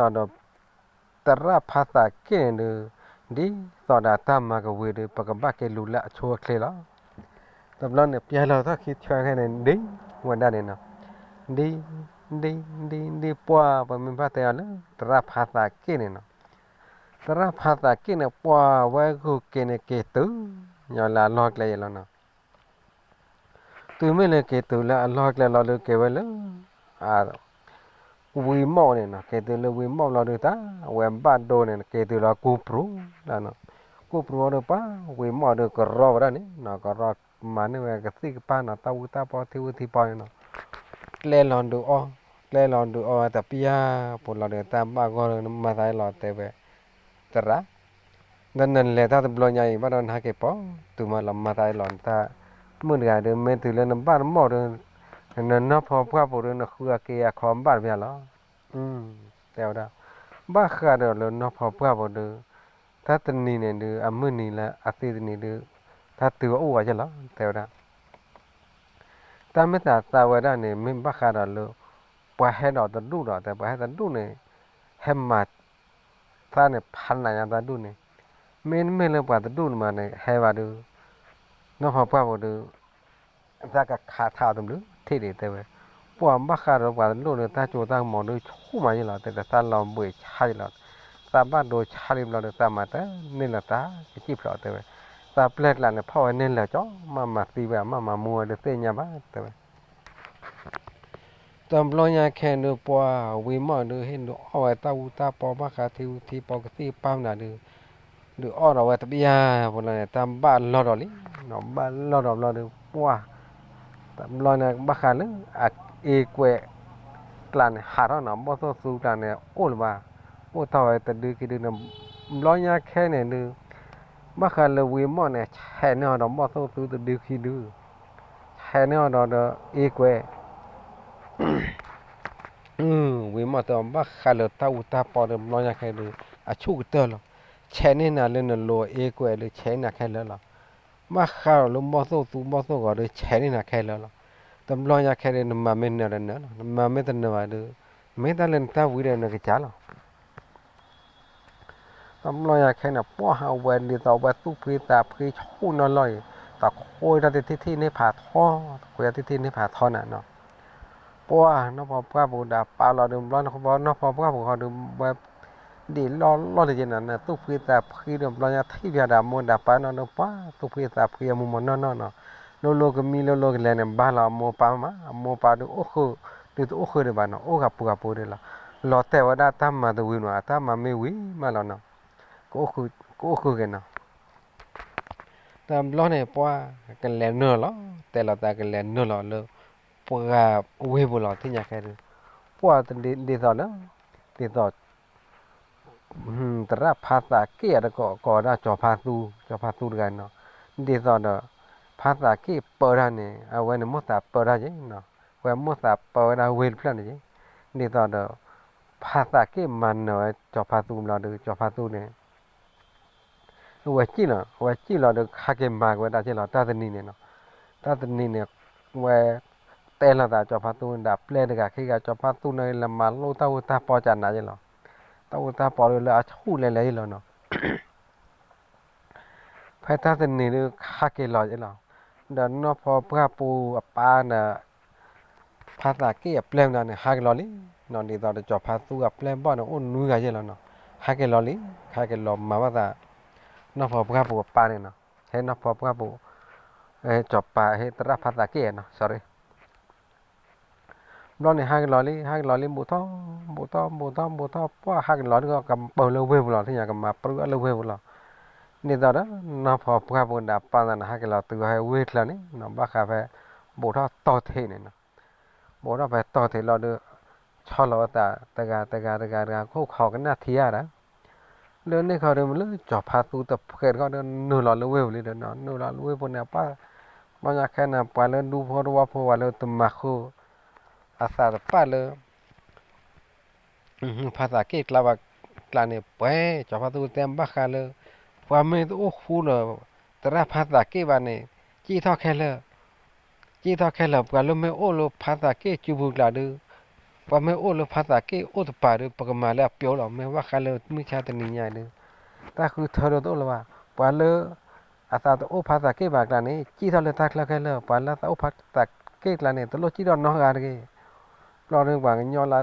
သရၣ်ဖးသးက့ၣ်န့ၣ်ဒုး ဒ်သိးဒီးအတၢ်မၤကဝံၤဒီး ပကဘၣ်က့ၤလူၤလၢအဆိအချ့လီၤ. တဘျီန့ၣ် ပျဲလီၤထီၣ်ခံဆၢခဲန့ၣ် ဒ်ဝဲဒၣ်န့ၣ်နီၤ, ဒ် ဒ် ဒ် ဒ်ပှၤ ပမ့ၢ်ဘၣ်တဲအီၤလၢ သရၣ်ဖးသးက့ၣ်န့ၣ်နီၤ, သရၣ်ဖးသးက့ၣ်န့ၣ် ပှၤဝဲဂုာ်က့ၤန့ၣ် က့ၤတုၤညီလၢအလီၢ်ကျဲယဲလီၤနီၤ. တုၤမ့ၢ်လၢက့ၤတုၤလၢအလီၢ်ကျဲလီၤဒုး က့ၤဝဲလၢ ဝံၤမီၣ်န့ၣ်နီၤ, က့ၤတုၤလၢဝံၤမီၣ်လီၤဒုး တၢ်ဝဲဘၣ်ဒိန့ၣ် က့ၤတုၤလီၤကူပရူၤလီၤနီၤ. ကူပရူၤအီၤဒုး ပှၤဝံၤမီၣ်ဒုး ကရီဝဲဒၣ်န့ၣ်နီၤ, ကရီမၤန့ၢ်ဝဲကသံၣ်ကပၢ်နီၤ, တၢ်ဝူတၢ်ပီထံဝူထံပီန့ၣ်နီၤ, ကျဲလီၤဒုးအီၣ်, ကျဲလီၤဒုးအီၣ်ဝဲတပျၢ်ပူၤလီၤဒီး တၢ်ဘၣ်ဂီၢ်ဒုး နမၤသးလီၤတဲဝဲ သရၣ် ဒီးနလဲၤတၢ်တဘျီညါအံၤ ဘၣ်ဒီးနဟဲက့ၤပိာ်တုၤမးလီၤ မၤသးလီၤ နတၢ်မုၣ်တဂၤဒုး မ့ၢ်တုၤလၢနဘၣ်တမီၣ်ဒီး နနီၢ်ဖီပှၢ်ပူၤဒုး နဃုအက့အခီဘၣ်တပျၢ်လီၤ. တဲဝဲဒၣ် ဘၣ်ဃးဒီးလၢနီၢ်ဖီပှၢ်ပူၤဒုး တၢ်တနံၤန့ၣ်ဒုး အမုၢ်နံၤလၢအသံတနံၤဒုး တၢ်တုၤအအိၣ်ဝဲကဲလီၤ တဲဝဲဒၣ် တၢ်မ့ၢ်သးသးဝဲဒၣ်န့ၣ် မ့ၢ်ဘၣ်ဃးဒီးလၢ ပှၤဟဲဒီးတဒူၣ်ဒီး တဲပှၤဟဲတဒူၣ်န့ၣ် ဟဲမၤ သးန့ၣ်ဖးနးညါတဒူၣ်န့ၣ်, မ့တမ့ၢ်လၢပှၤတဒူၣ်မးန့ၣ် ဟဲဘၣ်ဒုး နီၢ်ဖီပှၢ်ပူၤဒုး သးကခးထါအီၤတဘျုးထံၣ်ဒံးတဲဝဲ, ပှၤဘၣ်ဃးဒီးပှၤတဒူၣ်ဒီး တၢ်စိတၢ်ကမီၤဒုးဆူၣ်မးယဲလီၤ တဲသးလီၤဘှံးဆါယဲလီၤ, သးဘၣ်ဒိဆါလံဘျီဒီး သးမၤတန့ၢ်လၢၤတၢ်ကစံၣ်ဖျိးတဲဝဲ, သးပျဲၢ်ကျးန့ၣ် ဖီၣ်ဝဲန့ၢ်လၢၤကၠီ မ့ၢ်မၤသံဝဲ မ့ၢ်မၤမူဝဲဒုးသ့ၣ်ညါဘၣ်တဲဝဲ တဘျီညါခဲဒုး ပှၤဝံၤမီၣ်ဒုး ဟ့ၣ်ဒုးအီၣ်ဝဲတၢ်ဝူတၢ်ပီ ဘၣ်ဃးထံဝူထံပီ ကသံၣ်ကပၢ်မနုၤဒုး ဒုးအီၣ်ဒီးဝဲတပျၢ်ပူၤလီၤန့ၣ် တၢ်ဘၣ်လီၢ်ဒီးလံ, ဘၣ်လီၢ်ဒီးဘျီဒုး ပှၤ တဘျီန့ၣ် ဘၣ်ဃးလၢ အအ့ကွဲးကျးန့ၣ် ဟးထီၣ်နီၤ ဘီၣ်သိၣ်သူကျးန့ၣ် အိၣ်လၢၤဘၣ် အိၣ်တ့ၢ်ဝဲတဒုခံဒုန့ၣ်, ဘျီညါခဲန့ၣ်ဒုး ဘၣ်ဃးလၢဝံၤမီၢ်န့ၣ် ဆဲးန့ၢ်အီၤဒီးမီၢ်သိၣ်သူတဒုခံဒု, ဆဲးန့ၢ်အီၤဒီးဒီးအ့ကွဲး ဝံၤမီၢ်တဲအီၤ ဘၣ်ဃးလၢတၢ်အူတၢ်ပီဒီး ဘျီညါခဲဒုး အဆူၣ်ကတၢၢ်လီၤ. ဆဲးန့ၢ်နၤလၢနလိၤအ့ကွဲးဒီး ဆဲးန့ၢ်နၤခဲလၢာ်လီၤ. ဘၣ်ဃးဒီးလၢမီၢ်သိၣ်သူမီၢ်သိၣ်ဂီၤဒီး ဆဲးန့ၢ်နၤခဲလၢာ်လီၤ. တဘျီညါခဲဒုး နမၤမ့ၢ်နၢၤဒီးနၢၤလီၤ, နမၤမ့ၢ်တနၢၤဘၣ်ဒီး မ့ၢ်တၢ်လၢနတၢ်ဝံၤဒီးနကစၢ်လီၤ. တဘျီညါခဲန့ၣ် ပှၢ်ဟးဝဲဒ်သိးဝဲသူၣ်ဖှံသးဖှံဆူၣ်နီၢ်လီၢ်အံၤ, တခွဲးတၢ်တထံၣ်ထံၣ်န့ၢ်ဖးထီ, တခွဲးတၢ်တထံၣ်ထံၣ်န့ၢ်ဖးထီနၤနီၤ. ပှၢ်နီၢ်ဖီပှၢ်ပူၤဒီးပာ်လီၤဒီး ဘျီနီၢ်ဖီပှၢ်ပူၤဃီဒီး ဝဲဒ်လီၢ်လီၢ်တက့ၢ်နီၤ, နသူၣ်ဖှံသးဖှံဒီး ဘျီညါထံၣ်ဖျါဒီးအမိၢ်ဒီးပၢ်နီၤဒီး ပှၢ်သူၣ်ဖှံသးဖှံအမူမီၢ်နီၢ်နီၢ်နီၤ. လိၤလိၤကမံလိၤလိၤကလဲၤန့ၣ် ဘၣ်လီၤအမိၢ်ပၢ်မး, အမိၢ်ပၢ်ဒုးအိၣ်ဃုာ်, ဒုးတအိၣ်ဃုာ်ဒံးဘၣ်နီၤ, အိၣ်ဂၤပူၤဂၤပူၤဒံးလီၤ. လီၤတဲာ်ဝဲဒၣ်တၢ်မၤတဝံၤနီၤ, အတၢ်မၤမ့ၢ်ဝံၤမးလီၤနီၤ, ကအိၣ်ဃုာ်က့ၤနီၤ. တဘျီန့ၣ် ပှၢ်ကလဲၤနုာ်လီၤ, တဲလီၤသးကလဲၤနုာ်လီၤလၢ ပှၢ်ဝ့ၢ်ပူၤလီၤ. သ့ၣ်ညါခဲဒုး ပှၢ်ဒ်သိးလၢ ဒ်သိး သရၣ်ဖါသးက့ၣ်အတကိးကိးဝဲဒၣ်ကၠီၤဖါသူ, ကၠီၤဖါသူတဂၤနီၤ, ဒ်သိးဒီး ဖါသးက့ၣ်ပၢတၢ်န့ၣ် အဝဲန့ၣ်မိၢ်သးပၢတၢ်က့ၤနီၤ, ဝဲမိၢ်သးပၢဝဲဒၣ်ဝ့ၢ်တဖျၢၣ်န့ၣ်က့ၤ, ဒ်သိးဒီး ဖါသးက့ၣ်မၤနၢၤဝဲကၠီၤဖါသူဘျီဒီး ကၠီၤဖါသူန့ၣ် အဝဲစံၣ်လီၤ, အဝဲစံၣ်လီၤဒီး ဟးက့ၤမၤက့ၤဝဲဒၣ်က့ၤလီၤ တၢ်တနံၤန့ၣ်နီၤ. တၢ်တနံၤန့ၣ် ဝဲ တဲလီၤသးကၠီၤဖါသူဒီးပျဲၢ်တဂၤခံဂၤ, ကၠီၤဖါသူန့ၣ် လဲၤမၤလိတၢ်အူတၢ်ပီကနၤက့ၤလီၤ. တၢ်အူတၢ်ပီဒုးလၢအဆူၣ်လဲၤလဲၤက့ၤလီၤနီၤ. ဖဲတၢ်တနံၤဒုး ဟးက့ၤလီၤက့ၤလီၤ. ဒီးနီၢ်ဖီပှၢ်ပူၤအပၢ်ဒီး ဖါသးက့ၣ်အပျဲၢ်မနုၤန့ၣ် ဟးက့ၤလီၤလံနီၤ. ဒ်သိးဒီးကၠီၤဖါသူအပျဲၢ်ဘီၣ်န့ၣ် အိၣ်နွံဂၤက့ၤလီၤနီၤ. ဟးက့ၤလီၤလံ, ဟးက့ၤလီၤမၤဘၣ်သး နီၢ်ဖီပှၢ်ပူၤအပၢ်န့ၣ်နီၤ, ဟဲနီၢ်ဖီပှၢ်ပူၤ, ကၠီၤပၤ ဟဲသရၣ်ဖါသးက့ၣ်နီၤ, sorry. ဘျီန့ၣ် ဟးက့ၤလီၤလံ, ဟးက့ၤလီၤလံ ဘူးထီၣ်, ဘူးထီၣ် ဘူးထီၣ် ဘူးထီၣ် ပှၢ်ဟးက့ၤလီၤဒုး ကပၢၤလၢဝ့ၢ်ပူၤလီၤ, သ့ၣ်ညါ ကမၤပြူအလၢဝ့ၢ်ပူၤလီၤ. ဒ်သိးဒီး နီၢ်ဖီပှၢ်ပူၤဒီးပၢ်သးန့ၣ် ဟးက့ၤလီၤတုၤဝဲဝ့ၢ်ချၢန့ၣ်နီၤ, ဘၣ်ဃးဖဲ ဘူးထီၣ်တီၢ်ထံးန့ၣ်နီၤ. ဘူးထီၣ်ဖဲတီၢ်ထံးလီၤဒီး ဆီလီၤဝဲသး တဂၤ တဂၤ တဂၤ တဂၤ ခိၣ်ခီကနၣ်ထံဧါဒီး လၢန့ၣ်ခီဒီး မ့ၢ်လၢကၠီၤဖါသူတဖှဲးတခီဒီး နုာ်လီၤလၢဝ့ၢ်ပူၤလံဒီးနီၤ, နုာ်လီၤလၢဝ့ၢ်ပူၤန့ၣ် ပှၢ် ဘျီညါခဲန့ၣ် ပှၤလၢဒူဖိသဝီဖိ ပှၤလၢတမၤဃုာ် အသးတပာ်လၢ ဖါသးက့ၣ်ကျါဘၣ်ကျါန့ၣ် ပှဲၤ ကၠီၤဖါသူတဲဘၣ်ဃးလၢ ပှၤမ့ၢ်တအိၣ်ဃူဒီး သရၣ်ဖါသးက့ၣ်ဘၣ်န့ၣ် စံၣ်ထီၣ်ခဲလၢာ်, စံၣ်ထီၣ်ခဲလၢာ် ပှၤလၢမ့ၢ်အိၣ်လၢဖါသးက့ၣ်စုပူၤကျါဒီး ပှၤမ့ၢ်အိၣ်လၢဖါသးက့ၣ်အိၣ်တပၤဒီး ပကမၤလၢအပျိလီၤ. မ့ၢ်ဝဲဆါတနံၤညါအံၤဒီး တၢ်ဃုထၢဒီးတအိၣ်လၢၤဘၣ်. ပှၤလၢ အသးတအိၣ်ဖါသးက့ၣ်ဘၣ်ကျါန့ၣ် စံၣ်ထီၣ်လၢတၢ်ချၢခဲလၢာ်, ပှၤလၢသးအိၣ်ဖါသးက့ၣ်ကျါန့ၣ် တလိၣ်စံၣ်ထီၣ်နီတဂၤတဂ့ၤ. ဘျီဒီးပှၤကညီလၢ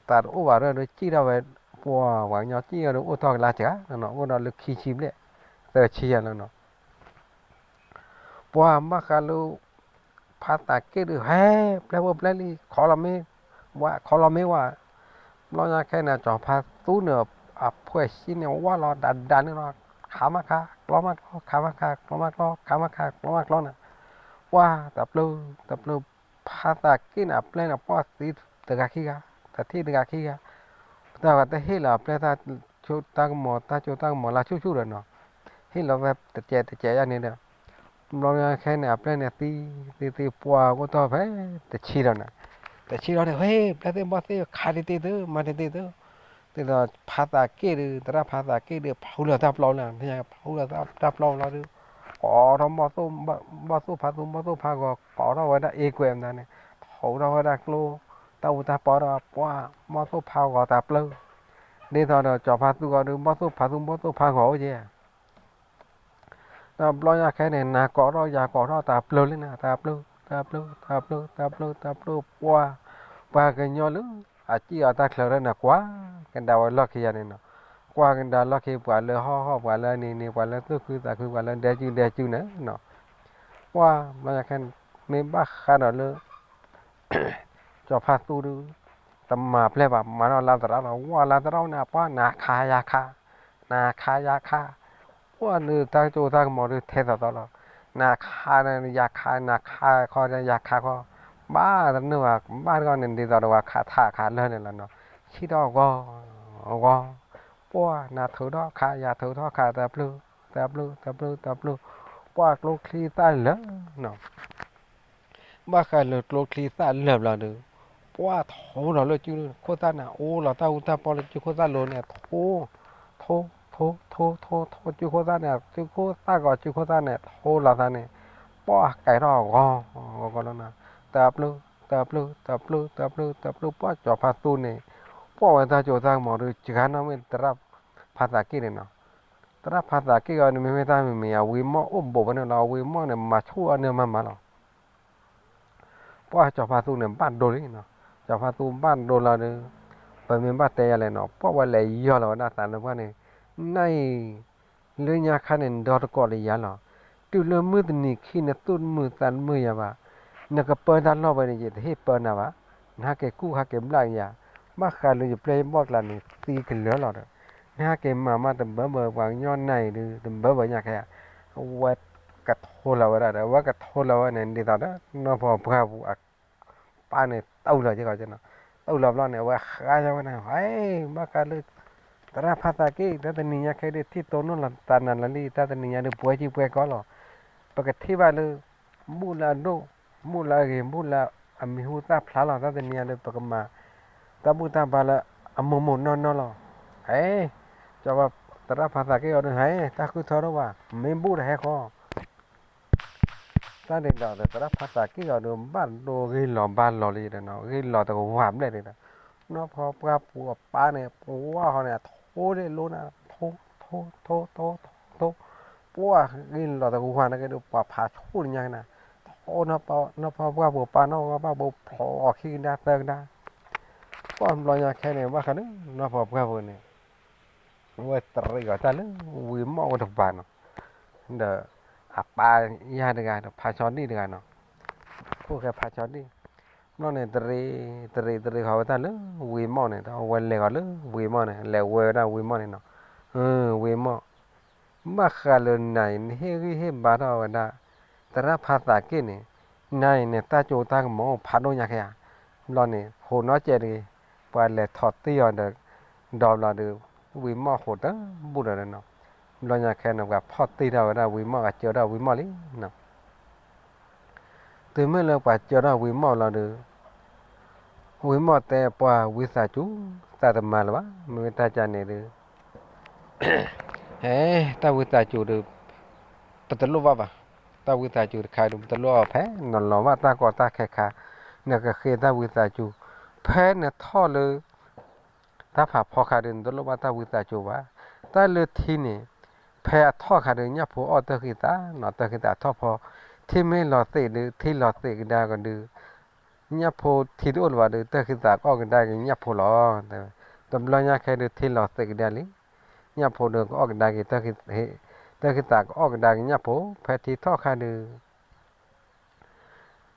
သးတအိၣ်ဘၣ်ရၢၢ်ဒီး စံၣ်ထီၣ်ဝဲ, ပှၤ ပှၤကညီစံၣ်ထီၣ်ဒီး အိၣ်ထီၣ်ကလါစှၤနီၤ, အိၣ်ဒီးလၢခံဆံဘျဲၣ် သၢဆံယၤလီၤနီၤ. ပှၤဘၣ်ဃးလၢ ဖါသးက့ၣ်ဒုး ဟဲ ပျဲၢ်ဖိပျဲၢ်လံ ခီလီၤမ့ၢ်ဝဲ ခီလီၤမ့ၢ်ဝဲ, ဘျီညါခဲန့ၣ် ကၠီၤဖါသူန့ၣ် အဖှဲးဆံန့ၣ် ဝါလီၤဒၣ်ဒၣ်န့ၣ်လီၤ, ခးမးခး ကျီမးကျီ ခးမးခး ကျီမးကျီ ခးမးခး ကျီမးကျီန့ၣ်, ပှၤ တပျုာ် တပျုာ် ဖါသးက့ၣ်န့ၣ် အပျဲၢ်န့ၣ် ပှၢ်သံတဂၤခံဂၤ, တထံၣ်တဂၤခံဂၤ, ပတၢ်ဂၤတဟ့ၣ်လီၤအပျဲၢ်တၢ်ကမီၤ တၢ်ကၠိတၢ်ကမီၤလၢဆူၣ်ဆူၣ်ဒီးနီၤ, ဟ့ၣ်လီၤဝဲတစဲးတစဲးယါန့ၣ်ဒီး ဘျီခဲန့ၣ် အပျဲၢ်န့ၣ်သံ သံသံပှၢ်အိၣ်ထီၣ်ဖဲတဆံဒီးန့ၣ်, တဆံဒီးန့ၣ် ဟ့ၣ် ပျဲၢ်သ့ၣ်ဘီၣ်သ့ၣ် ခးတံၢ်တံၢ်သု မၤတံၢ်တံၢ်သု, ဒ်သိးဖါသးက့ၣ်ဒုး သရၣ်ဖါသးက့ၣ်ဒုး ဖးဟူလၢတၢ်ပျီလၢ ဖးဟူလၢတၢ်ပျီလီၤဒုး ကိးထီၣ် ဘီၣ်သိၣ်ဖါသူ ဘီၣ်သိၣ်ဖါဂီၤ ကိးထီၣ်ဝဲဒၣ်အ့ကွဲးမနုၤန့ၣ် ထီထီၣ်ဝဲဒၣ်ကျိ တၢ်အူတၢ်ပီဒီး ပှၢ် ဘီၣ်သိၣ်ဖါဂီၤတၢ်ပျုာ်, ဒ်သိးဒီးကၠီၤဖါသူဂီၤဒုး ဘီၣ်သိၣ်ဖါသူ ဘီၣ်သိၣ်ဖါဂီၤအိၣ်က့ၤ ဒီးဘျီညါခဲန့ၣ် နၤကိးထီၣ်ယၤကိးထီၣ် တၢ်ပျုာ်လံန့ၣ် တၢ်ပျုာ် တၢ်ပျုာ် တၢ်ပျုာ် တၢ်ပျုာ် တၢ်ပျုာ် ပှၢ် ပှၤကညီလၢ အစံၣ်အီၤတၢ်ချၢဒီးန့ၣ် ကွၢ်ကဒါဝဲလီၢ်ခံယၤန့ၣ်နီၤ, ကွၢ်ကဒါလီၢ်ခံ ပှၤလၢဟီၣ်ဟီၣ် ပှၤလၢနံၤနံၤ ပှၤလၢသူၣ်ခုသးခု ပှၤလၢဒဲကၠူဒဲကၠူန့ၣ်နီၤ, ပှၢ် ဘျီညါခဲန့ၣ် မ့ၢ်ဘၣ်ဃးဒီးလၢ ကၠီၤဖါသူဒုး တမၤပျဲၢ်ဘၣ် မၤထီၣ်လါသရၣ်လီၤ ဝဲလါသရၣ်န့ၣ် ပှၢ် နၤခးယၤခး နၤခးယၤခး, ပှၢ်ဒုးတၢ်ကၠိတၢ်ကမီၤဒုးထဲသိးသိးလီၤ, နၤခးယၤခး နၤခးခီ ယၤခးခီ, ဘၣ်တနုာ်ဘၣ် ဘၣ်တဂီၢ်န့ၣ် ဒ်သိးဒီးပှၤခးထးခးလၢာ်န့ၣ်လီၤနီၤ, ဆံၣ်ထီၣ်ဂီၤ အဂီၢ်, ပှၢ်နၤထုးထီၣ်ခး ယၤထုးထီၣ်ခး တပျုၢ် တပျုၢ် တပျုၢ် တပျုၢ်, ပှၢ်ကျိချံသၣ်လၢာ်နီၤ, ဘၣ်ဃးလၢကျိချံသၣ်လၢာ်ဘျီဒီး ပှၢ်ထိလီၤလၢစုခိၣ်သၣ်န့ၣ် အိၣ်လီၤတၢ်အူတၢ်ပီလၢစုခိၣ်သၣ်လိၤန့ၣ် ထိ ထိ ထိ ထိ ထိ ထိ စုခိၣ်သၣ်န့ၣ် စုခိၣ်သၣ်ဂီၤ စုခိၣ်သၣ်န့ၣ် ထိလီၤသးန့ၣ် ပှၢ်ကဲထီၣ်အဂီၢ် ဂီၤဂီၤလီၤနီၤ, တပျုၢ် တပျုၢ် တပျုၢ် တပျုၢ် တပျုၢ် ပှၢ်စီၤဖါသူန့ၣ် ပှၢ်ဝဲတၢ်ကၠိတၢ်ကမီၤဒီး စှၤနီၣ်မ့ၢ်သရၣ်ဖါသးက့ၣ်န့ၣ်နီၤ, သရၣ်ဖါသးက့ၣ်အီၤန့ၣ် မ့မ့ၢ်တၢ်မံၤမံၤ အဝံမီၢ်အိၣ်ဘူးဖဲန့ၣ်လီၤ, အဝံမီၢ်န့ၣ် မၤဆူၣ်အီၤန့ၢ်မၤမၤလီၤ ပှၢ်စီၤဖါသူန့ၣ် ဘၣ်ဒိလံနီၤ, စီၤဖါသူဘၣ်ဒိလီၤဒီး ပမ့ၢ်ဘၣ်တဲယၤလဲၣ်နီၤ, ပှၢ်ဝဲလဲၤယီၢ်လီၤဝဲဒၣ်သးလၢပှၢ်န့ၣ်, နအံၤ လၢညါခါန့ၣ် ဒီတကိးလၢယၤလီၤ, တုၤလၢမုၢ်တနံၤခံနသူၣ်တမုာ်သးတမုာ်ယၤဘၣ်, နကပၢတၢ်လီၢ်ဝဲန့ၣ် ယတဟ့ၣ်ပၢနၤဘၣ်, နဟဲက့ၤကူၣ်ဟဲက့ၤဘျၣ်ယၤ, ဘၣ်ဃးလၢယပျဲၢ်ယဘီၣ်ကျါန့ၣ် သံကလၢာ်လီၤဒီး, နဟဲက့ၤမၤမးတဘၢဘၢပှၤကညီနၤအံၤဒီး တဘၢဘၢညါခဲဧါ, အဝဲကထိလီၤဝဲဒၣ်ဒီး အဝဲကထိလီၤဝဲန့ၣ် ဒ်သိးဒီး နီၢ်ဖီပှၢ်ပူၤအ ပၢ်န့ၣ် တူၢ်လီၤက့ၤကီးနီၤ, တူၢ်လီၤဘျီန့ၣ် အဝဲဃါညါဝဲန့ၣ် ဟဲ ဘၣ်ဃးလၢ သရၣ်ဖါသးက့ၣ် တၢ်တနံၤညါခဲဒီး ထံၣ်တိၢ်နီၣ်လီၤသးနၤလီၤလံ တၢ်တနံၤညါဒီး ပှဲၤကံၢ်ပှဲၤကီလီၤ, ပကထံၣ်ဘၣ်လၢ ဘူၣ်လၢအဒိၣ် ဘူၣ်လၢအဂ့ၤ ဘူၣ်လၢအမံၤဟူသၣ်ဖျါလီၤ, တၢ်တနံၤညါဒီး ပကမၤ တၢ်ဘူၣ်တၢ်ဘါလၢအမိၢ်မိၢ်နီၢ်နီၢ်လီၤ, ဟဲ ကၠီၤ သရၣ်ဖါသးက့ၣ်အီၤဒီး ဟဲ တၢ်ဃုထၢထီၣ်ဘၣ် မ့ၢ်ဘူၣ်ဒီးဟဲဃီ တၢ်န့ၣ်ဒီး သရၣ်ဖါသးက့ၣ်အီၤဒီး ဘၣ်ဒိဂ့ၤလီၤဘါလီၤလံဒီးနီၤ, ဂ့ၤလီၤတကဝၤဘျဲၣ်န့ၣ်ဒီး နီၢ်ဖီပှၢ်ပူၤအပၢ်န့ၣ် ပှၢ်ဃီန့ၣ် အထိဒ့ၣ်လိနၤ ထိ ထိ ထိ ထိ ထိ ထိ ပှၢ်ဂ့ၤလီၤတကဝၤန့ၣ်က့ၤဒီး ပှၤဖးဆူၣ်တညါက့ၤနၤ, ထိ နီၢ်ဖီပှၢ်ပူၤပၢ် နီၢ်ဖီပှၢ်ပူၤဖျိးခံကဒါသၢကဒါ ပှၢ်ဘျီညါခဲန့ၣ် ဘၣ်ဃးလၢ နီၢ်ဖီပှၢ်ပူၤန့ၣ် အဝဲတရံးအီၤတၢ်လၢ ဝံၤမီၣ်ဝဲတပၤနီၤ, ဒီး အပၢ်ယၤတဂၤဒီး ဖါဆီဒံၣ်တဂၤနီၤ, ခိၣ်ဃဲဖါဆီဒံၣ်, ဘျီန့ၣ် တရံး တရံး တရံးဃီၤဝဲတၢ်လၢ ဝံၤမီၣ်န့ၣ် ဒီးအဝဲလဲၤဃီၤလၢ ဝံၤမီၣ်န့ၣ် လဲၤဝဲဝဲဒၣ်ဝံၤမီၣ်န့ၣ်နီၤ, ဝံၤမီၣ် ဘၣ်ဃးလၢနၤအံၤ နဟ့ၣ်ဂံၢ်ဟ့ၣ်ဘါထီၣ်ဝဲဒၣ် သရၣ်ဖါသးက့ၣ်န့ၣ်, နၤအံၤန့ၣ် တၢ်ကၠိတၢ်ကမီၤအိၣ်ဖးဒိၣ်ညါခဲဧါ, ဘျီန့ၣ် ဟိးနီၢ်ကဲးတဂ့ၤ, ပှၤလဲၤထီၣ်တ့ၢ်အီၤဒီး ဒီဘျီဒီး ဝံၤမီၣ်ဟိးတဘူၣ်ဒီးနီၤ, ဘျီညါခဲန့ၣ် ပှၤဖီၣ်တ့ၢ်ထီၣ်ဝဲဒၣ်ဝံၤမီၣ် ကစၢၢ်ထီၣ်ဝံၤမီၣ်လံနီၤ တုၤမ့ၢ်လၢပှၤစၢၢ်ထီၣ်ဝံၤမီၣ်လီၤဒီး ဝံၤမီၣ်တဲပှၤဝံသးစူၤ သးတမၤလၢၤဘၣ်, မ့ၢ်ဝဲတၢ်ကန့ၣ်ဒီး ဟဲ တၢ်ဝံသးစူၤဒီး ပတလိၣ်ဘၣ်ဘၣ်, တၢ်ဝံသးစူၤတခါဒီး ပတလိၣ်ဘၣ် ဖဲနလီၤဘၣ်တၢ်ကီတၢ်ခဲခါ နကဃ့တၢ်ဝံသးစူၤ, ဖဲနထီၣ်လၢ တၢ်ဖးဖီခါဒီး နတလိၣ်ဘၣ်တၢ်ဝံသးစူၤဘၣ်, တၢ်လၢထံန့ၣ် ဖဲအထီၣ်ခါဒီး ညၣ်ဖိအီၣ်တၢ်ဃံသးနီၤ, တၢ်ဃံသးထီၣ်ဖီ, ထံမ့ၢ်လီၤသ့းဒီး ထံလီၤသ့းကဒါကဒီး ညၣ်ဖိထံတအိၣ်လၢၤဘၣ်ဒီး တၢ်ဃံသးကအီၣ်ကဒါက့ၤညၣ်ဖိလီၤ. တဘျီညါခဲဒီး ထံလီၤသ့းကဒါလံ, ညၣ်ဖိဒီးကအီၣ်ကဒါက့ၤ တၢ်ဃံသးကအီၣ်ကဒါက့ၤညၣ်ဖိ, ဖဲထံထီၣ်ခါဒီး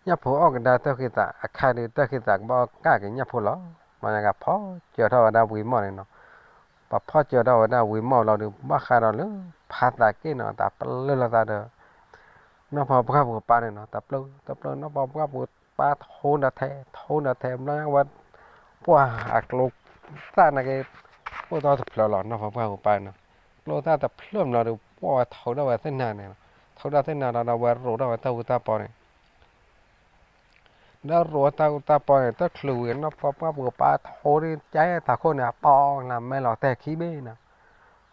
ညၣ်ဖိအီၣ်ကဒါတၢ်ဃံသးအခါဒီး တၢ်ဃံသးကဘၣ်အီၣ်ကဒါက့ၤညၣ်ဖိလီၤ. ဘျီညါကဖီစၢၤထီၣ်ဝဲဒၣ်ဝံၤမီၣ်န့ၣ်နီၤ, ပှၤဖီစၢၤထီၣ်ဝဲဒၣ်ဝံၤမီၣ်လီၤဒီး ဘၣ်ဃးဒီးလၢ ဖါသးက့ၣ်နီၤ တၢ်ပလၢၢ်လိာ်သးဒီး နီၢ်ဖီပှၢ်ပူၤပၢ်န့ၣ်နီၤ, တပျၢၢ် တပျၢၢ် နီၢ်ဖီပှၢ်ပူၤပၢ်ထိဒီးထဲ ထိဒီးထဲ ဘျီညါဝဲ ပှၢ်အကျိသၣ်နာ်က့ အိၣ်ဒီးတဖျၢၣ်လီၤ နီၢ်ဖီပှၢ်ပူၤပၢ်နီၤ, ကျိသၣ်တဖျၢၣ်မးလီၤဒီး ပှၢ်ဝဲထိဒီးဝဲသ့ၣ်နၤန့ၣ်, ထိဒီးသ့ၣ်နၤလီၤဒီး ဝဲရိးထီၣ်ဝဲတၢ်အူတၢ်ပီန့ၣ် ဒီးရိးတၢ်အူတၢ်ပီန့ၣ် တချုးဝံၤ နီၢ်ဖီပှၢ်ပူၤပၢ်ထိဒီး ကဲတၢ်ခိၣ်န့ၣ် အပီနၤ မဲလီၤတဲာ်ခံဘ့ၣ်နၤ,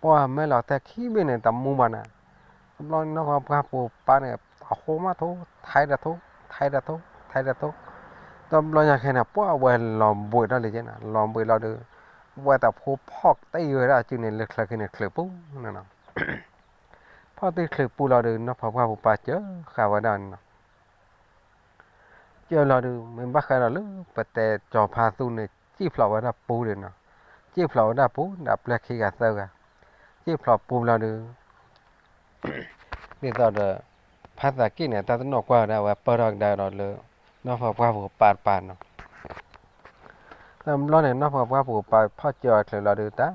ပှၢ်မဲလီၤတဲာ်ခံဘ့ၣ်န့ၣ် တမူဘၣ်နၤ, တဘျီနီၢ်ဖီပှၢ်ပူၤပၢ်န့ၣ် အဃိမးထိ ထဲဒီးထိ ထဲဒီးထိ ထဲဒီးထိ, တဘျီညါခဲန့ၣ် ပှၢ်ဝဲလီၤဘှံးထီၣ်လံက့နၤ, လီၤဘှံးလီၤဒီး ဝဲတဖိဖီၣ်တံၢ်ဝဲဒၣ်စုန့ၣ် လၢချၢခံန့ၣ် ချၢးပူၤနၤနီၤ ဖီၣ်တံၢ်ချၢးပူၤလီၤဒီး နီၢ်ဖီပှၢ်ပူၤပၢ်စၢဃာ်ဝဲဒၣ်န့ၣ်နီၤ, စၢလီၤဒီး မ့ၢ်ဘၣ်ဃးဒီးလၢ ပတဲစီၤဖါသူန့ၣ် စံၣ်ဖျိးဝဲဒၣ်ပူၤဒီးနီၤ, စံၣ်ဖျိးဝဲဒၣ်ပူၤ ဒီးပျဲၢ်ခံဂၤသၢဂၤ, စံၣ်ဖျိးပူၤလီၤဒီး ဒ်သိးဒီး ဖါသးက့ၣ်န့ၣ် တၢ်တနီၣ်ကွၢ်ဝဲဒၣ် အဝဲပၢၢ်ထီၣ်ကဒါဒီးလၢ နီၢ်ဖီပှၢ်ပူၤပၢ်တပၤနီၤ, တဘျီန့ၣ် နီၢ်ဖီပှၢ်ပူၤပၢ်ဖီၣ်စၢအီၤချုးလီၤဒီးတၢ်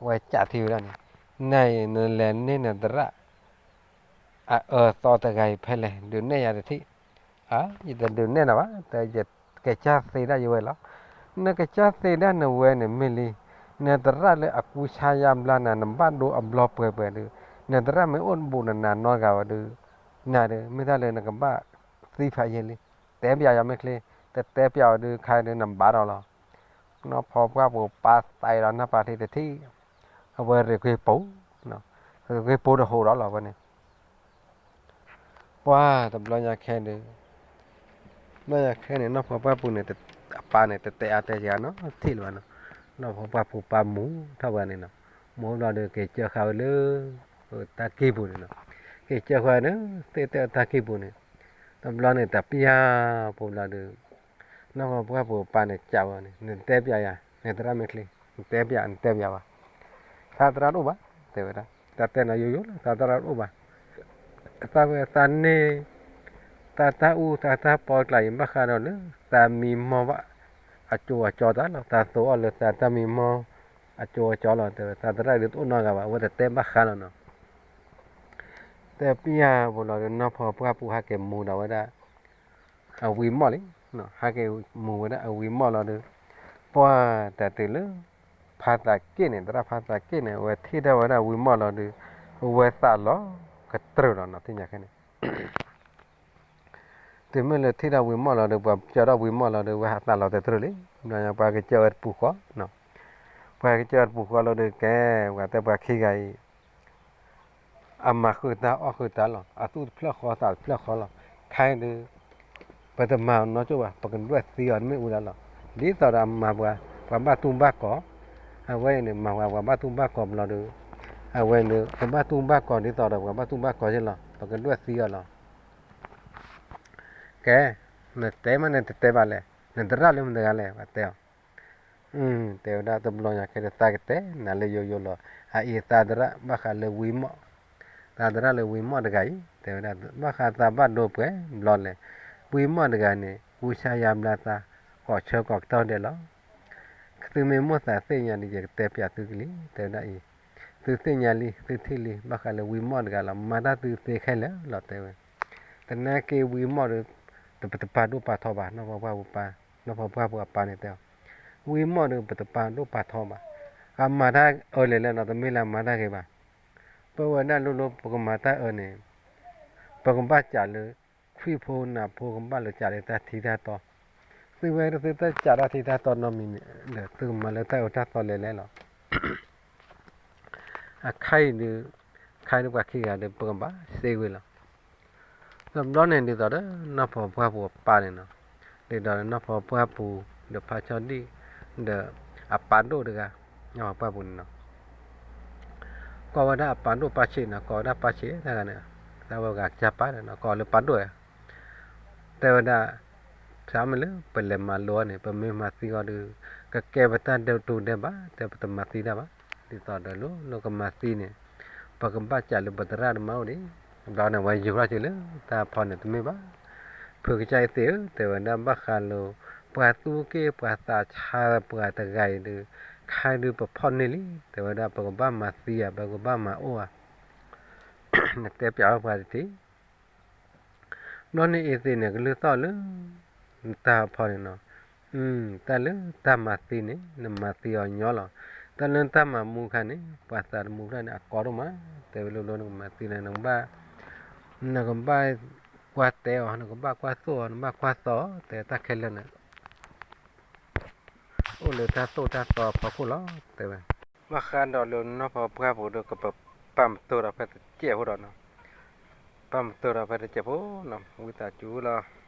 ဝဲကးထံဝဲဒၣ်န့ၣ်, နၤအံၤနလဲၤန့ၢ်နသရၣ် အအၢသီတဂၤအံၤဖဲလဲၣ် ဒုးနဲၣ်ယၤတထံၣ်, အါ ယတဒုးနဲၣ်နၤဘၣ် တၢ်ယကဲကၢ်သ့ဒၣ်ယဝဲလီၤ, နကစၢ်သ့ဒၣ်နဝဲန့ၣ်မ့ၢ်လံ, နသရၣ်လၢအကူဆါယါဘျါနၤ နဘၣ်ဒိအဘျီပှဲၤပှဲၤဒီး, နသရၣ်မ့ၢ်အိၣ်တဘူးနနၤနီတဂၤဝဲဒီး, နၤဒီး မ့ၢ်တၢ်လၢနကဘၣ်သံဖးယံာ်လံ, တဲပျးယၤမ့ၢ်ချ့, တတဲပျးဝဲဒီး ခါဒီးနဘၣ်ဒီးလီၤ. နီၢ်ဖီပှၢ်ပူၤပၢ်သးအံၤဒီး နီၢ်ပၤထံတထံၣ်, အဝဲရ့ၣ်ကွ့ပိ, ရ့ၣ်ကွ့ပိတဟူးဒီးလီၤဝဲန့ၣ် ပှၢ်တဘျီညါခဲဒီး, ဘျီညါခဲန့ၣ် နီၢ်ဖီပှၢ်ပူၤန့ၣ် အပၢ်န့ၣ် တတဲအါတဲယၤနီတထံၣ်လၢၤဘၣ်နီၤ, နီၢ်ဖီပှၢ်ပူၤပၢ်မူထီၣ်ဝဲန့ၣ်နီၤ, မူဘျီဒီး က့ၤကၢဃာ်ဝဲလၢ တၢ်ကံၢ်ပူၤန့ၣ်နီၤ, က့ၤကၢဃာ်န့ၣ် သ့ၣ်တဲတၢ်ကံၢ်ပူၤန့ၣ်, တဘျီန့ၣ် တပျၢ်ပူၤဘျီဒီး နီၢ်ဖီပှၢ်ပူၤပၢ်န့ၣ် ကးဝဲန့ၣ် နတဲပျးယၤ, နသရၣ်မ့ၢ်ချ့, နတဲပျး နတဲပျးဘၣ်, သးသရၣ်တအိၣ်ဘၣ်, တဲဝဲဒၣ်, တၢ်တဲနၤယိယိလီၤ, သးသရၣ်တအိၣ်ဘၣ်, သးဝဲသးန့ၣ်, သးတၢ်အူသးတၢ်ပီကျါအံၤ ဘၣ်ဃးဒီးလၢ သးမံမီၢ်ဘၣ် အကၠိအကၠီတၢ်လီၤ, သးသိးအီၤလၢသးတၢ်မံမီၢ် အကၠိအကၠီလီၤ, တဲဝဲ သးသရၣ်ဒုးတအိၣ်နီတဂၤဘၣ်, အဝဲတတဲဘၣ်ဃးလီၤနီၤ တပျၢ်ပူၤလီၤဒီး နီၢ်ဖီပှၢ်ပူၤဟဲက့ၤမူဒီးဝဲဒၣ် အဝံမီၢ်လံ, ဟဲက့ၤမူဝဲဒၣ်အဝံမီၢ်လီၤဒီး, ပှၢ်တၢ်တုၤလၢ ဖါသးက့ၣ်န့ၣ် သရၣ်ဖါသးက့ၣ်န့ၣ် အဝဲထံၣ်ထီၣ်ဝဲဒၣ်ဝံမီၢ်လီၤဒီး, အဝဲသးလီၤကတြၢၢ်လီၤနီၤ, သ့ၣ်ညါခဲန့ၣ် တုၤမ့ၢ်လၢထံၣ်ထီၣ်ဝံမီၢ်လီၤဒီး ပှၤကၢထီၣ်ဝံမီၢ်လီၤဒီး ဝဲဟးသးလီၤတတြၢၢ်လံ, ပှၤကစၢၢ်ဝဲတပူၤဃီ, ပှၤကစၢၢ်ဝဲတပူၤဃီလီၤဒီးကဲ, ပှၤတဲပှၤခံဂၤအံၤ အမၤဃုာ်တၢ်အီၣ်ဃုာ်တၢ်လီၤ, အသူၣ်တဖျၢၣ်ဃီသးတဖျၢၣ်ဃီလီၤ, ခဲအံၤဒီး ပတမၤနီကၠိၣ်ဘၣ်, ပကဒွဲၣ်သံအီၤတမ့ၢ်အူဒၣ်လီၤ, ဒ်သိးဒီးအမၤပှၤ ပှၤဘၣ်တူၢ်ဘၣ်ကီၤ, အဝဲအံၤန့ၣ် မၤပှၤ ပှၤဘၣ်တူၢ်ဘၣ်ကီၤဘျီဒီး, အဝဲန့ၣ် ပဘၣ်တူၢ်ဘၣ်ကီၤဒ်သိးဒီး ပှၤဘၣ်တူၢ်ဘၣ်ကီၤယဲလီၤ, ပကဒွဲၣ်သံအီၤလီၤ ကဲ, နတဲမ့ၢ်နတတဲဘၣ်လဲၣ်, နသရၣ်လၢမတၤတဂၤလဲၣ်, ပှၤတဲအီၤ, တဲဝဲဒၣ်တဘျီညါခဲဒီး သးကတဲနၤလၢယိယိလီၤ, အအံၤသးသရၣ်ဘၣ်ဃးလၢဝံမီၢ်, သးသရၣ်လၢဝံမီၢ်တဂၤအံၤ, တဲဝဲဒၣ် ဘၣ်ဃးသးဘၣ်ဒိပှဲၤဘျီလဲၣ်, ဝံမီၢ်တဂၤန့ၣ် ကူဆါယါဘျါသး ကိးဆၢကိးကတီၢ်ဒဲးလီၤ သုမ့ၢ်မိၣ်သးသ့ၣ်ညါဒီး ယကတဲပျးသုကလံ, တဲဝဲဒၣ်အံၤ, သုသ့ၣ်ညါလံ သုထံၣ်လံ ဘၣ်ဃးလၢဝံမီၢ်တဂၤလီၤ, မၤတၢ်သုသ့ခဲလၢာ်လီၤ တဲဝဲ, သနာ်က့ဝံမီၢ်ဒီး တပာ်ဒိၣ်ပာ်ထီဘၣ်, နီၢ်ဖီပှၢ်ပူၤပၢ်, နီၢ်ဖီပှၢ်ပူၤအပၢ်န့ၣ်တဲအီၤ, ဝံမီၢ်ဒီး ပတပာ်ဒိၣ်ပာ်ထီဘၣ်, အမၤတၢ်အၢလဲၣ်လဲၣ်နီၤ, တမ့ၢ်လၢအမၤတၢ်ဂ့ၤဘၣ်, ပဝဲဒၣ်လိၤလိၤ ပကမၤတၢ်အၢန့ၣ် ပကဘၣ်စးလၢ ခွံၣ်ဖိနးဖိ ကဘၣ်လၢစးလၢတၢ်ထံတၢ်တီ, သုဝဲဒၣ်သုတၢ်စးတၢ်ထံတၢ်တီနီတမံၤန့ၣ်ဒီး သုကမၤလၢတၢ်အၢတၢ်သီလဲၣ်လဲၣ်လီၤ အခါအံၤဒီး, ခါအံၤဒီးပှၤခံဂၤဒီး ပကဘၣ်စ့ဝဲလီၤ, တဘျီန့ၣ်ဒ်သိးဒီး နီၢ်ဖီပှၢ်ပူၤအပၢ်န့ၣ်နီၤ, ဒ်သိးဒီးနီၢ်ဖီပှၢ်ပူၤ ဒီးဖါဆီဒံၣ်, ဒီးအပၢ်ဒိၣ်တဂၤ, နီၢ်ဖီပှၢ်ပူၤန့ၣ်နီၤ ကိးဝဲဒၣ်အပၢ်ဒိၣ်ပၢ်ဆံးနီၤ, ကိးဝဲဒၣ်ပၢ်ဆံးတဂၤန့ၣ်, တၢ်ဝဲဂၤကစၢ်ပၢ်န့ၣ်နီၤ, ကိးလၢပၢ်ဒိၣ်ဧါ, တဲဝဲဒၣ်, ဖျါမ့ၢ်လၢပလဲၤမၤလိအီၤန့ၣ် ပမ့ၢ်မၤသံအီၤဒီး ကကဲပတၢ်ဒဲးတူၢ်ဒဲးဘး တဲပတမၤသံတၢ်ဘၣ်, ဒ်သိးဒီးလၢ လၢကမၤသံန့ၣ် ပကဘၣ်စးလၢပသရၣ်တမၤအိၣ်ဒံး, ဘျီန့ၣ် ဝဲယုာ်ထီၣ်က့ၤလၢတၢ်ဖီန့ၣ် တမ့ၢ်ဘၣ်, ဖုကစၢ်အံၤသ့ၣ်ဧၢ, တဲဝဲဒၣ်ဘၣ်ဃးလၢ ပှၤသူၣ်က့ၣ်ပှၤသးဆါပှၤတဂၤအံၤဒီး ခါဒုးပဖီၣ်န့ၢ်လံ, တဲဝဲဒၣ်ပကဘၣ်မၤသံဧါ ပကဘၣ်မၤအိၣ်ဧါ, နတဲပျးဝဲပှၤတထံၣ် ဘျီန့ၣ်အံၤသ့ၣ်န့ၣ် ကလုၢ်သီၣ်လၢ နတၢ်ဖီန့ၣ်နီၤ, တၢ်လၢတၢ်မၤသံန့ၣ် နမၤသံအီၤညီလီၤ, တၢ်လၢတၢ်မၤမူခါန့ၣ် ပှၤသးတမူဖျၢၣ်န့ၣ် အကီဒိၣ်မး, တဲဝဲလိၤလိၤ နကမၤသံန့ၣ် နကဘၣ်, နကဘၣ်ကွၢ်တဲအီၤ နကဘၣ်ကွၢ်သိၣ်အီၤ နဘၣ်ကွၢ်သီအီၤ တဲတၢ်ခဲလၢာ်န့ၣ် အိၣ်လၢတၢ်သိၣ်တၢ်သီအဖီခိၣ်လီၤ တဲဝဲ, ဘၣ်ဃးဒီးလၢနီၢ်ဖီပှၢ်ပူၤဒီး ကပပာ်မတိၢ်ဒီးဖဲတစဲးဖိဒီးနီၤ, ပာ်မတိၢ်ဒီးဖဲတစဲးဖိနီၤ ဝံသးစူၤလီၤ